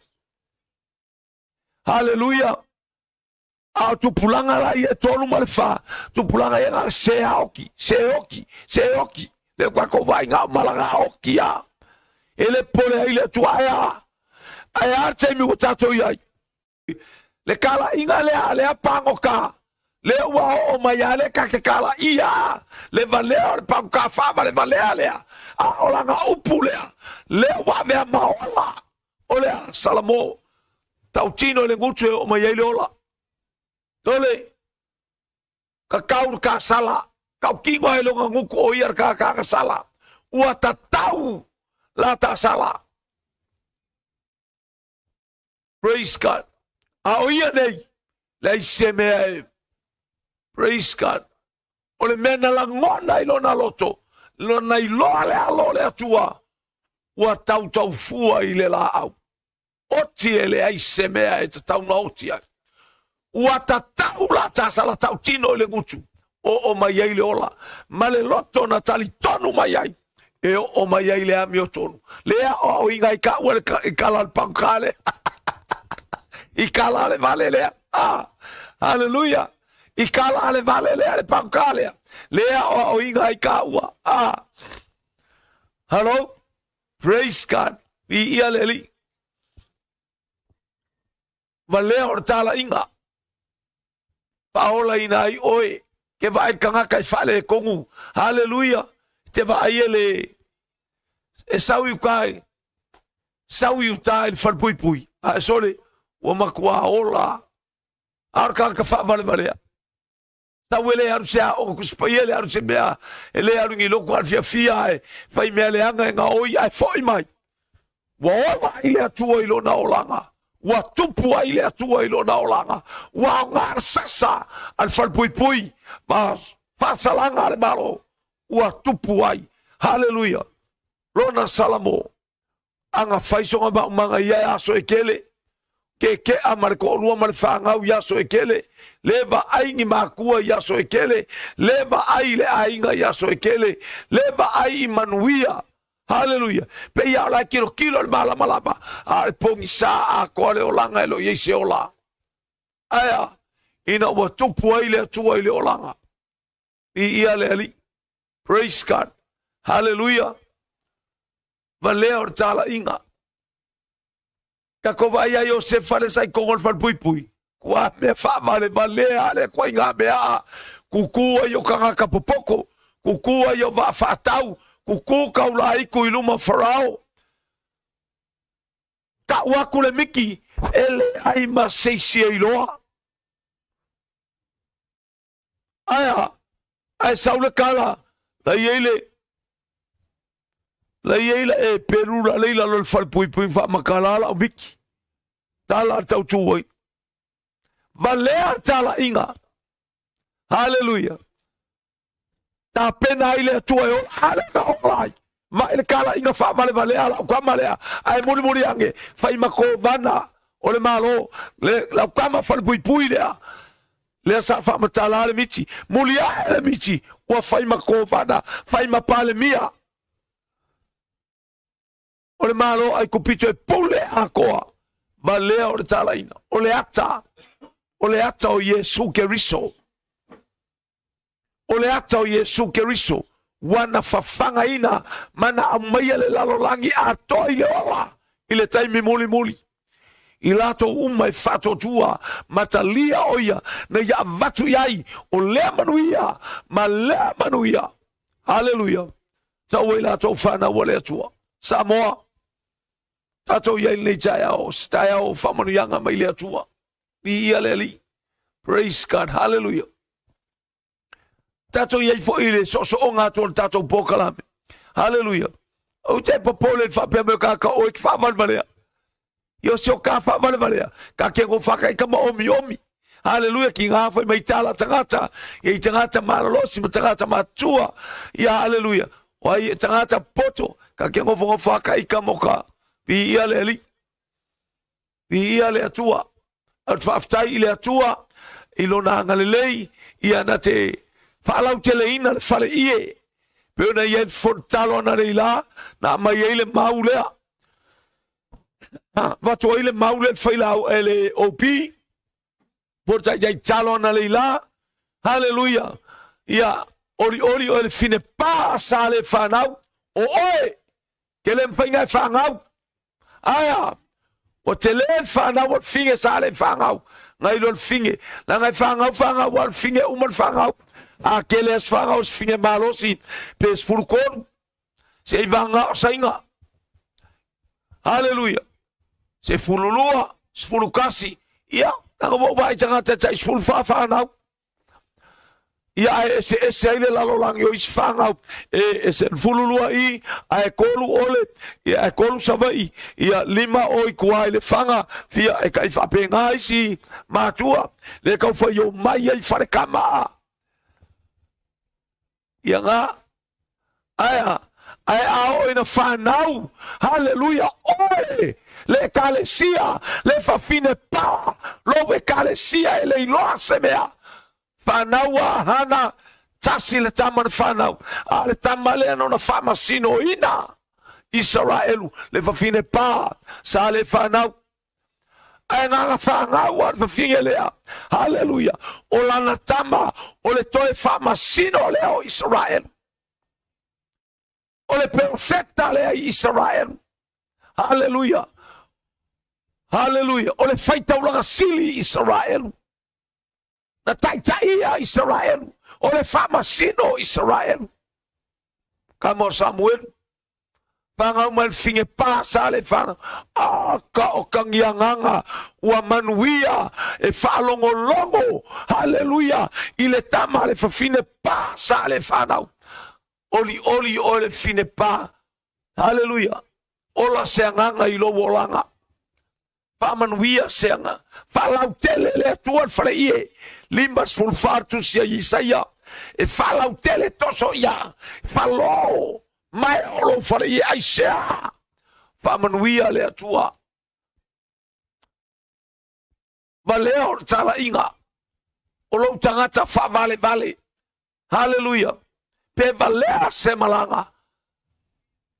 Haleluia. A o tupulaga la ia e 3 ma le 4, tupulaga ia na se aoki, se oki, se oki. Le tatou vaaiga o malaga oki a. E le pole ai le Atua ae a. Ae a le taimi ua tatou i ai. Le kalaiga lea a lea pagota, lea ua oo mai a lea ta te kalaia a, le valea o le pagota faavalevalea lea, a o lana upu lea, lea ua avea ma ola. O le a, Salamo, tautino i le gutu e oo mai ai le ola. Tole, ka kau le kasala, kau kingo ai longa nguku o ia le kakakasala. Ua tatau la tasala. Praise God. A o ia nei, leai se mea e. Praise God. O le mea na lagona i lona loto, lona iloa le alo o le Atua, ua tautaufua i le laau. Oti e leai se mea e tatau na oti ai. Ua tatau la tasala tautino i le gutu, oo mai ai le ola, ma le loto na talitonu mai ai, e oo mai ai le amiotonu. Le aoaoina i ka ua i kala le pangkale. I kala le vale lea. Ah, hallelujah. I kala le vale lea le pangkale. Le aoaoina i ka ua. Ah. Hello. Praise God. I ia le Alii. Valea o le talaiga. Faaolaina ai oe. Ke vaai le tagata i faaletonu. Haleluia. Te vaai e le e sau i uka i sau i uta i le falepuipui. A e sole, ua matua ola. A o le tagata faavalevalea. Tau e le alu se aoga kusipaia, e le alu se mea, e le alu ni lotu a le fiafia ae fai mea leaga e gaoi ae foi mai. Ua ola ai le Atua i lona olaga. Ua tupu ai le Atua i lona olaga. Ua aoga le sasa a le falepuipui ma faasalaga a le Malo. Ua tupu ai. Haleluia. Lona Salamo. Aga fai soga maumaga ia e aso e kele, ke ke'a ma le to'alua ma le fanau i aso e kele, le vaai ni makua i aso e kele, le vaai i le aiga i aso e kele, le vaai i manuia. Haleluia! Pei a o la e kilokilo le malamalama, a o le pogisa atoa le olaga e le o i ai se ola. Ae a? Ina ua tupu ai le Atua i le olaga. Viia le Alii. Praise God. Haleluia. Valea o le talaiga. Tatou vaai ia Iosefa le sa i totonu o le falepuipui. Ua mea faavalevalea le ituaiga mea a. Tutu ai o tagata popoto, tutu ai o vaa faatau, tutu taulaitu i luma o Farao. Tau atu le miki, e leai ma se isi e iloa. Ae a? Ae sau le kala, la i ai le, la i ai la e pelu la lei lalo le falepuipui faamakala lau miki. Tala a tautu ai. Valea talaiga. Haleluia. Tapena ai le Atua e ola, ale na ola ai. Vaai le talaiga faavalevalea a lau tama lea, ae mulimuli ane, fai ma kovana o le Malo, le, lau tama falepuipui lea, lea sa faamatala le miti, muli ae le miti, ua fai ma kovana, fai ma Palemia o le Malo Aikupito e pule atoa, valea o le talaina, o le ata, o le ata o Iesu Keriso. O le ata o Iesu Keriso, ua na fafagaina ma na aumaia le lalolagi atoa i le ola i le taimi mulimuli. I latou uma e faatuatua ma talia o ia na ia avatu i ai o lea manuia ma lea manuia. Haleluia! Tau ai latou whanau a le Atua. Samoa, tatou i ai lenei taeao, se taeao o faamanuiaga mai le Atua. Viia le Alii. Praise God. Hallelujah. Tatou i ai foi i le soosooga atu o le tatou polokalame. Hallelujah. Ou te popole i faapea mai o kāka oe ki faavalevalea. I o se o kā faavalevalea, ka ke ngo whaka i kama omi omi. Hallelujah, ki ngā whai mai tāla tangata, ia i tangata malolosi ma tangata matua. Ia hallelujah. Wai e tangata poto, ka ke ngo whaka i kamoka. Viia le Alii. Viia le Atua. Au te faafetai i le Atua i lona agalelei, ia na te faalauteleina le fale ie. Pe ona i ai le fonotalo ana leila, na aumai ai le mau lea. Avatu ai le mau lea le failau e le OP, po le taitai talo ana leila. Haleluia. Ia, olioli oe le fine pa sa le whanau, o oe, ke le mawhainga e whangau. Aea, ua tele le whanau o le fine sa le whangau. Ngai lo le fine. La ngai whangau, whangau, a le fine uma le whangau. A ke le as whangau, se fine malosi, pe se furu konu. Se i whangau o sainga. Haleluia. Se fulu lua, se fulu kasi. Ia, Leaga ua ou vaai i tagata e tai 14 fanau. Ia ae eseese ai le lalolagi o isi fanau e 12 i ae 3 ole ia ae 3 Savaii ia 5 o i tua i Lefaga fia e tai faapena isi matua le tau fai o mai ai falekama. Ia na ae ae a oo ina fanau haleluia oe le ekalesia le fafine pa lou ekalesia e le iloa se mea fanau a hana tasi le tama na fanau a le tama lea na ona faamasinoina Isaraelu le fafine pa sa le fanau Ae na ona fanau a le fafine lea. Haleluia! O lana tama, o le toe faamasino lea o Isaraelu. O le perofeta lea i Isaraelu. Haleluia! Haleluia! O le faitaulaga sili i Isaraelu. Na taitaia Isaraelu. O le faamasino o Isaraelu. Tama o Samuelu. Fanau mai le fine pa sa le fanau. A ka o kagiagaga ua manuia e faalogologo. Haleluia! I le tama a le fafine pa sa le fanau. Olioli oe le fine pa. Haleluia! Ola se agaga i lou olaga. Faamanuia se aga. Faalautele le Atua le faleie. 54 tusi a Isaia. E faalautele toso ia. Falo mai o lou faleie aisea. Faamanuia le Atua. Valea o le talaiga o lou tagata faavalevale. Haleluia. Pe valea se malaga,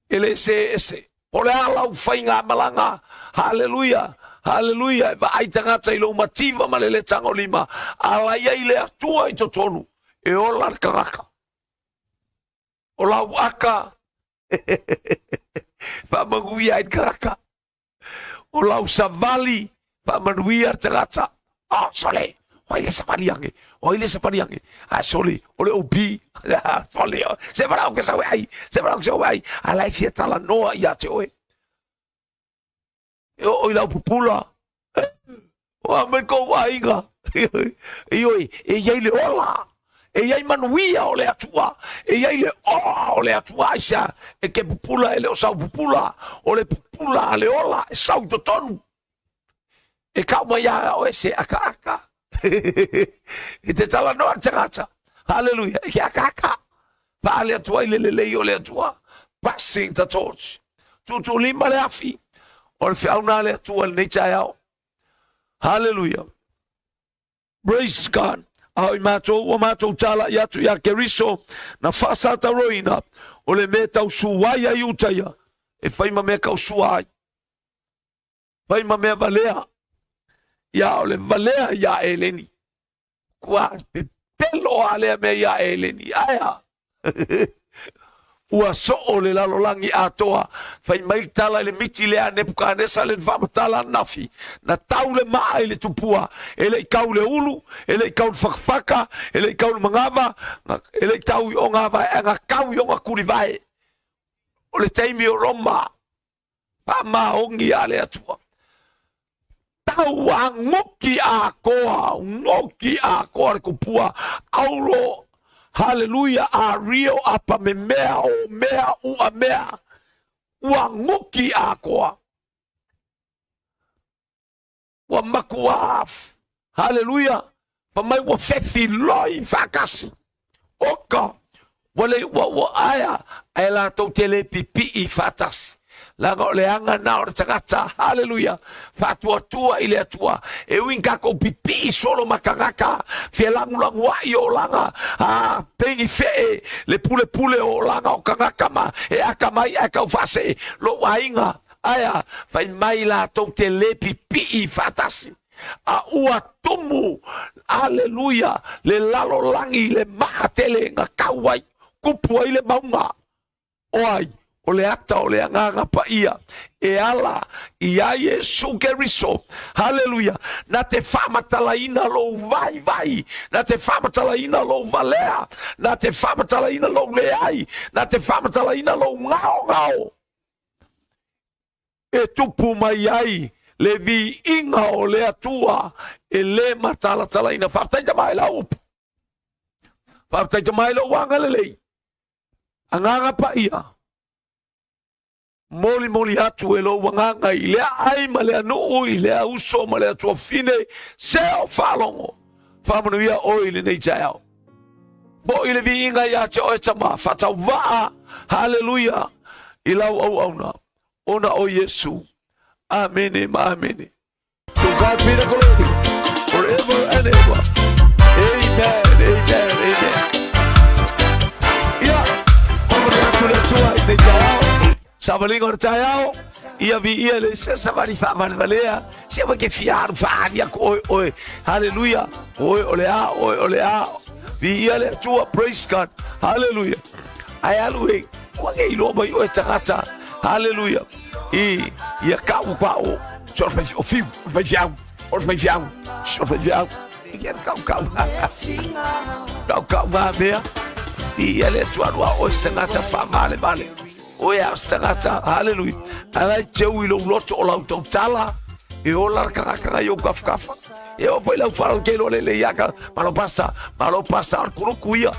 e le se ese. Po le a lau faiga malaga. Haleluia. Haleluia. E vaai tagata i lou mativa ma le le tagolima. A la i ai le Atua i totonu, e ola le tagata. O lau aka, faamanuia ai le tagata. O lau savali, faamanuia le tagata. Oh, sole, o ai le savali age, o ai le savali age. A sole, o le OB. Sole, se varau ke sau e ai, se varau ke sau e ai. A la e fia talanoa ia te oe. E oo i lau pupula. O a mai kou aiga. Ioe, e iai le ola. E iai manuia o le Atua. E iai le oa o le Atua. Aisea, e ke pupula e le o sau pupula. O le pupula a le ola e sau i totonu. E kau mai ia oe se akaaka. E te talanoa le tagata. Haleluia. E ke akaaka. Paale atu ai le lelei o le Atua. Passing the torch. Tuutuulima le afi. O le feau na le Atua i lenei taeao. Haleluia. Praise God. A o i mātou ua mātou tālaʻi atu iā Keriso na faasatauroina o le mea tau su ai ai uta ia e fai ma mea kau sua ai. Fai ma mea valea. Ia o le valea iā Eleni. Kua pepelo a lea mea iā Eleni. Aea. Ua soo le lalolagi atoa. Fai mai le tala i le miti lea a Nepukanesa le na faamatala ananafi, na tau le maa i le tupua, e le i kau le ulu, e le i kau le fakafaka, e le i kau le manava, e le i tau i ona vae, ae na kau i ona kulivae. O le taimi o Roma, faamaoni a le Atua. Tau a ngoki atoa, ngoki atoa le tupua, auro, haleluia, a rio apa me mea o mea ua mea, ua ngoki atoa. Ua makuā, haleluia, fa mai ua fefiloi faatasi. Oka, ua le ua ua aea, ae latou te le pipii faatasi. Leaga o le aga na o le tagata, haleluia, faatuatua i le Atua. E ui ina tatou pipii solo ma tagata, felagulaguai o olaga, a peini fee le pulepule o olaga o tagata ma e atamai ae tau faasee lou aiga, Aea, fai mai latou te le pipii faatasi, a ua tumu, aleluia, le lalolagi i le maa tele na kau ai, kupu ai le mauga. O ai? O le ata o le Agaga Paia e ala iā Iesu Keriso. Haleluia! Na te faamatalaina lou vaivai, na te faamatalaina lou valea, na te faamatalaina lou leai, na te faamatalaina lou gaogao. E tupu mai ai le viiga o le Atua e lē matalatalaina. Faafetai Tama i lau upu. Faafetai Tama i lou agalelei. Agaga Paia, molimoli atu e lou agaga i lea ai ma lea nuu, i lea uso ma lea tuafine, se o faalogo. Faamanuia oe i lenei taeao. Foi le viiga ia te oe Tama, faatauvaa, haleluia, i lau auauna, ona o Iesu. Amene ma amene. To God be the glory forever and ever. Amen, amen, amen. Ia, faamanuia atu le Atua i lenei taeao. Savaliga o le taeao, ia viia le se savali faavalevalea, se ua ke fia alu faaali aku oe oe. Haleluia, oe o le a, oe o le a. Viia le Atua, praise God, haleluia. Ae alu e, ua ke iloa mai oe tagata, haleluia. I, ia kau pa o, so fai o fiu, o fai fiau, o fai fiau, o fai fiau. I ke kau kau. Kau kau ngā mea. Ia le Atua lua oe se tagata faavalevale. Oe a o se tagata, haleluia. Alai teu i lou loto o lau tautala, e ola le tagata i ou kafukafa. E oo foi lau whānau ke iloa lele ia ka, malo pasta, malo pasta, o le kuruku ia.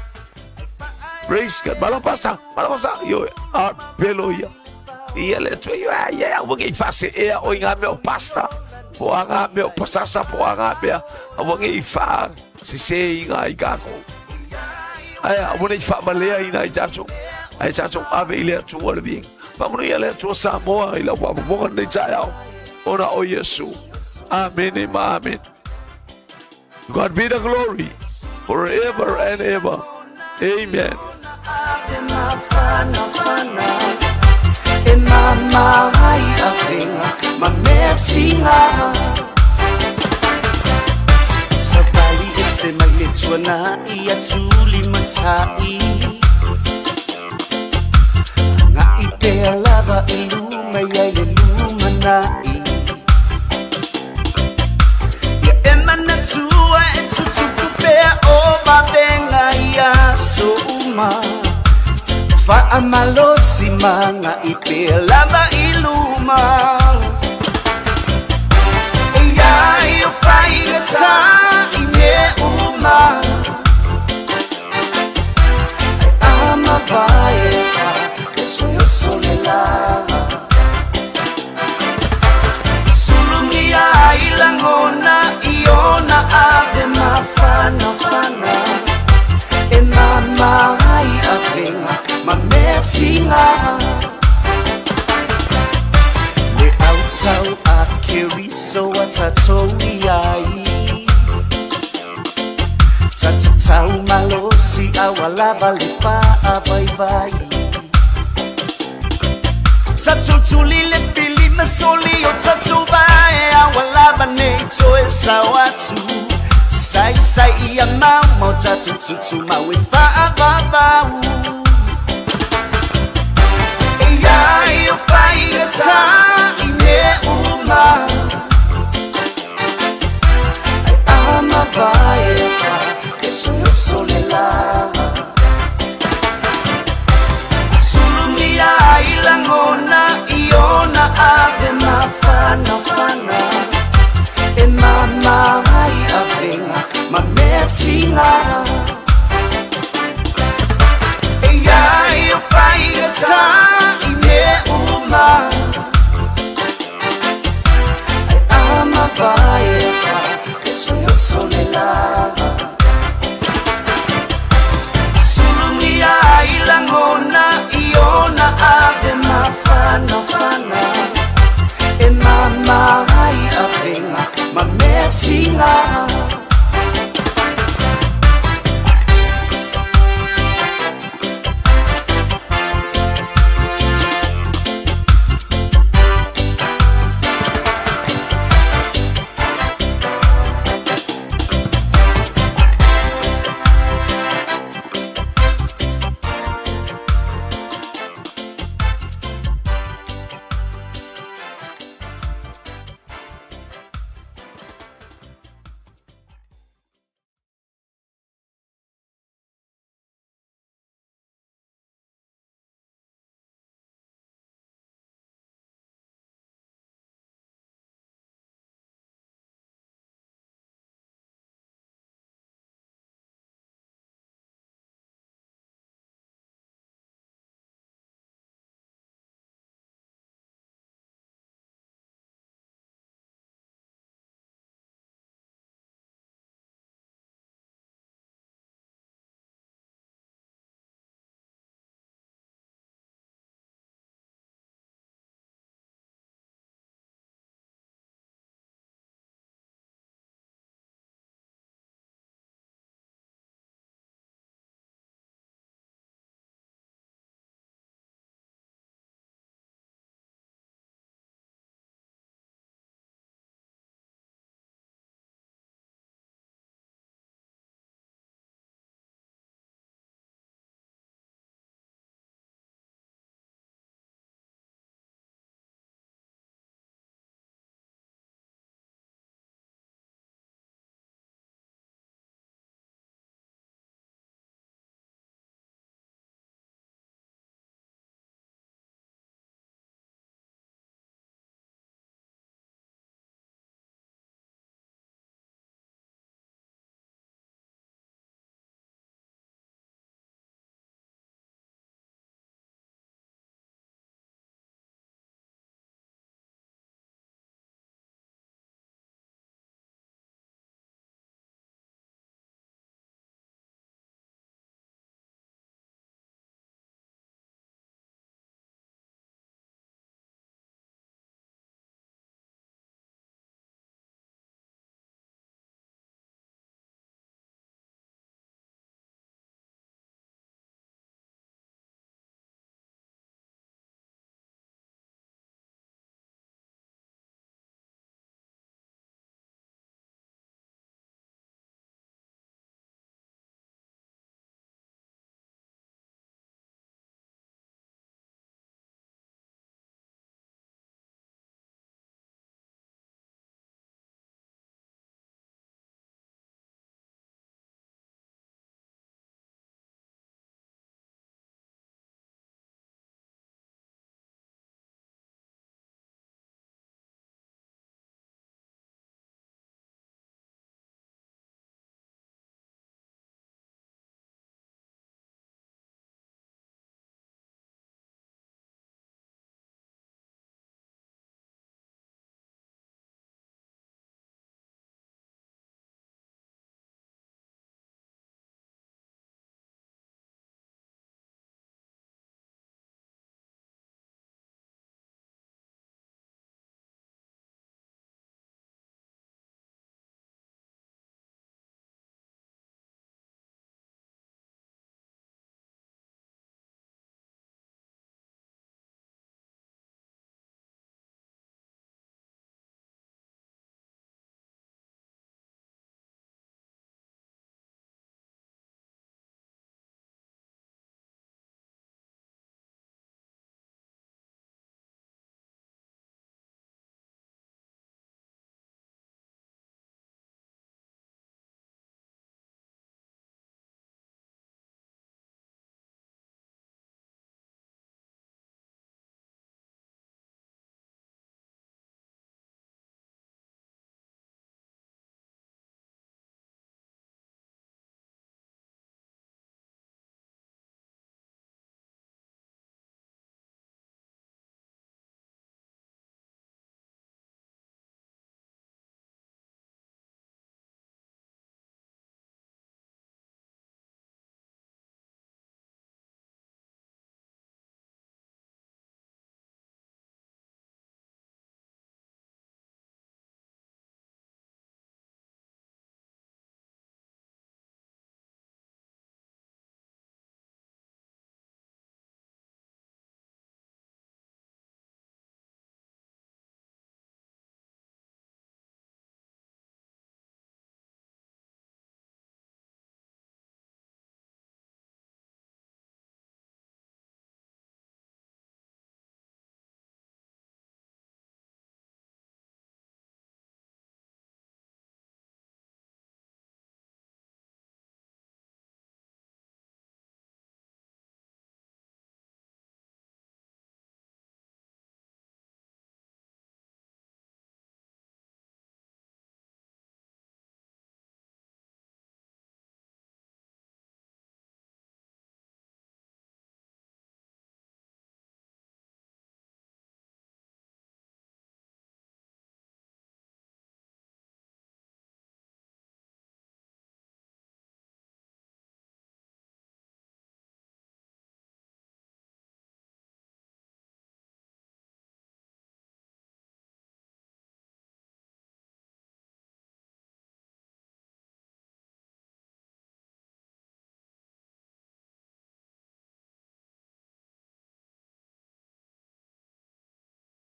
Praise God, malo pasta, malo pasta, ioe, a pelo ia. Ia le Atua, ioe, a ia, aua nei faaseea oe i ngā mea o pasta, po o a ngā mea o pasasa, po o a ngā mea, aua nei faasese i ngā i kākou. Ae aua nei faamalea i nai tātou, ae tātou ave i le Atua le viiga. Faamanuia le Atua Samoa i lau faafofoga lenei taeao, ona o Iesu. Amene ma amene. To God be the glory forever and ever. Amen. E mama ai avenga ma mersinga Savali e se mai le tuana i atuli matai Nga i pea lava i luma ia i le lumanai Ia e manatua e tutupu pea o vavenga ia souma Faamalosi manga i pea lava i luma E ia i o faiga sa i me uma Ai ama vae fa e so le la Sulugia ai lagona i ona ave mafanafana E mama ai avega ma mersinga Le autau a Keriso a tatou i ai Tatou malosi a ua lava le faavaivai Tatou tuli le pili masoli o tatou vae a ua lava nei toe sao atu Saisai ia maumau tatou tutumau e faavavau E ia i o faiga sa i mea uma Ai ama vae fa e soioso le la Sulugia ai lagona i ona ave mafanafana E mama ai avega ma mersinga E ia i o faiga sa i mea uma Ai ama vae fa e soioso le la Sulugia ai lagona i ona ave mafanafana E mama ai avega ma mersinga.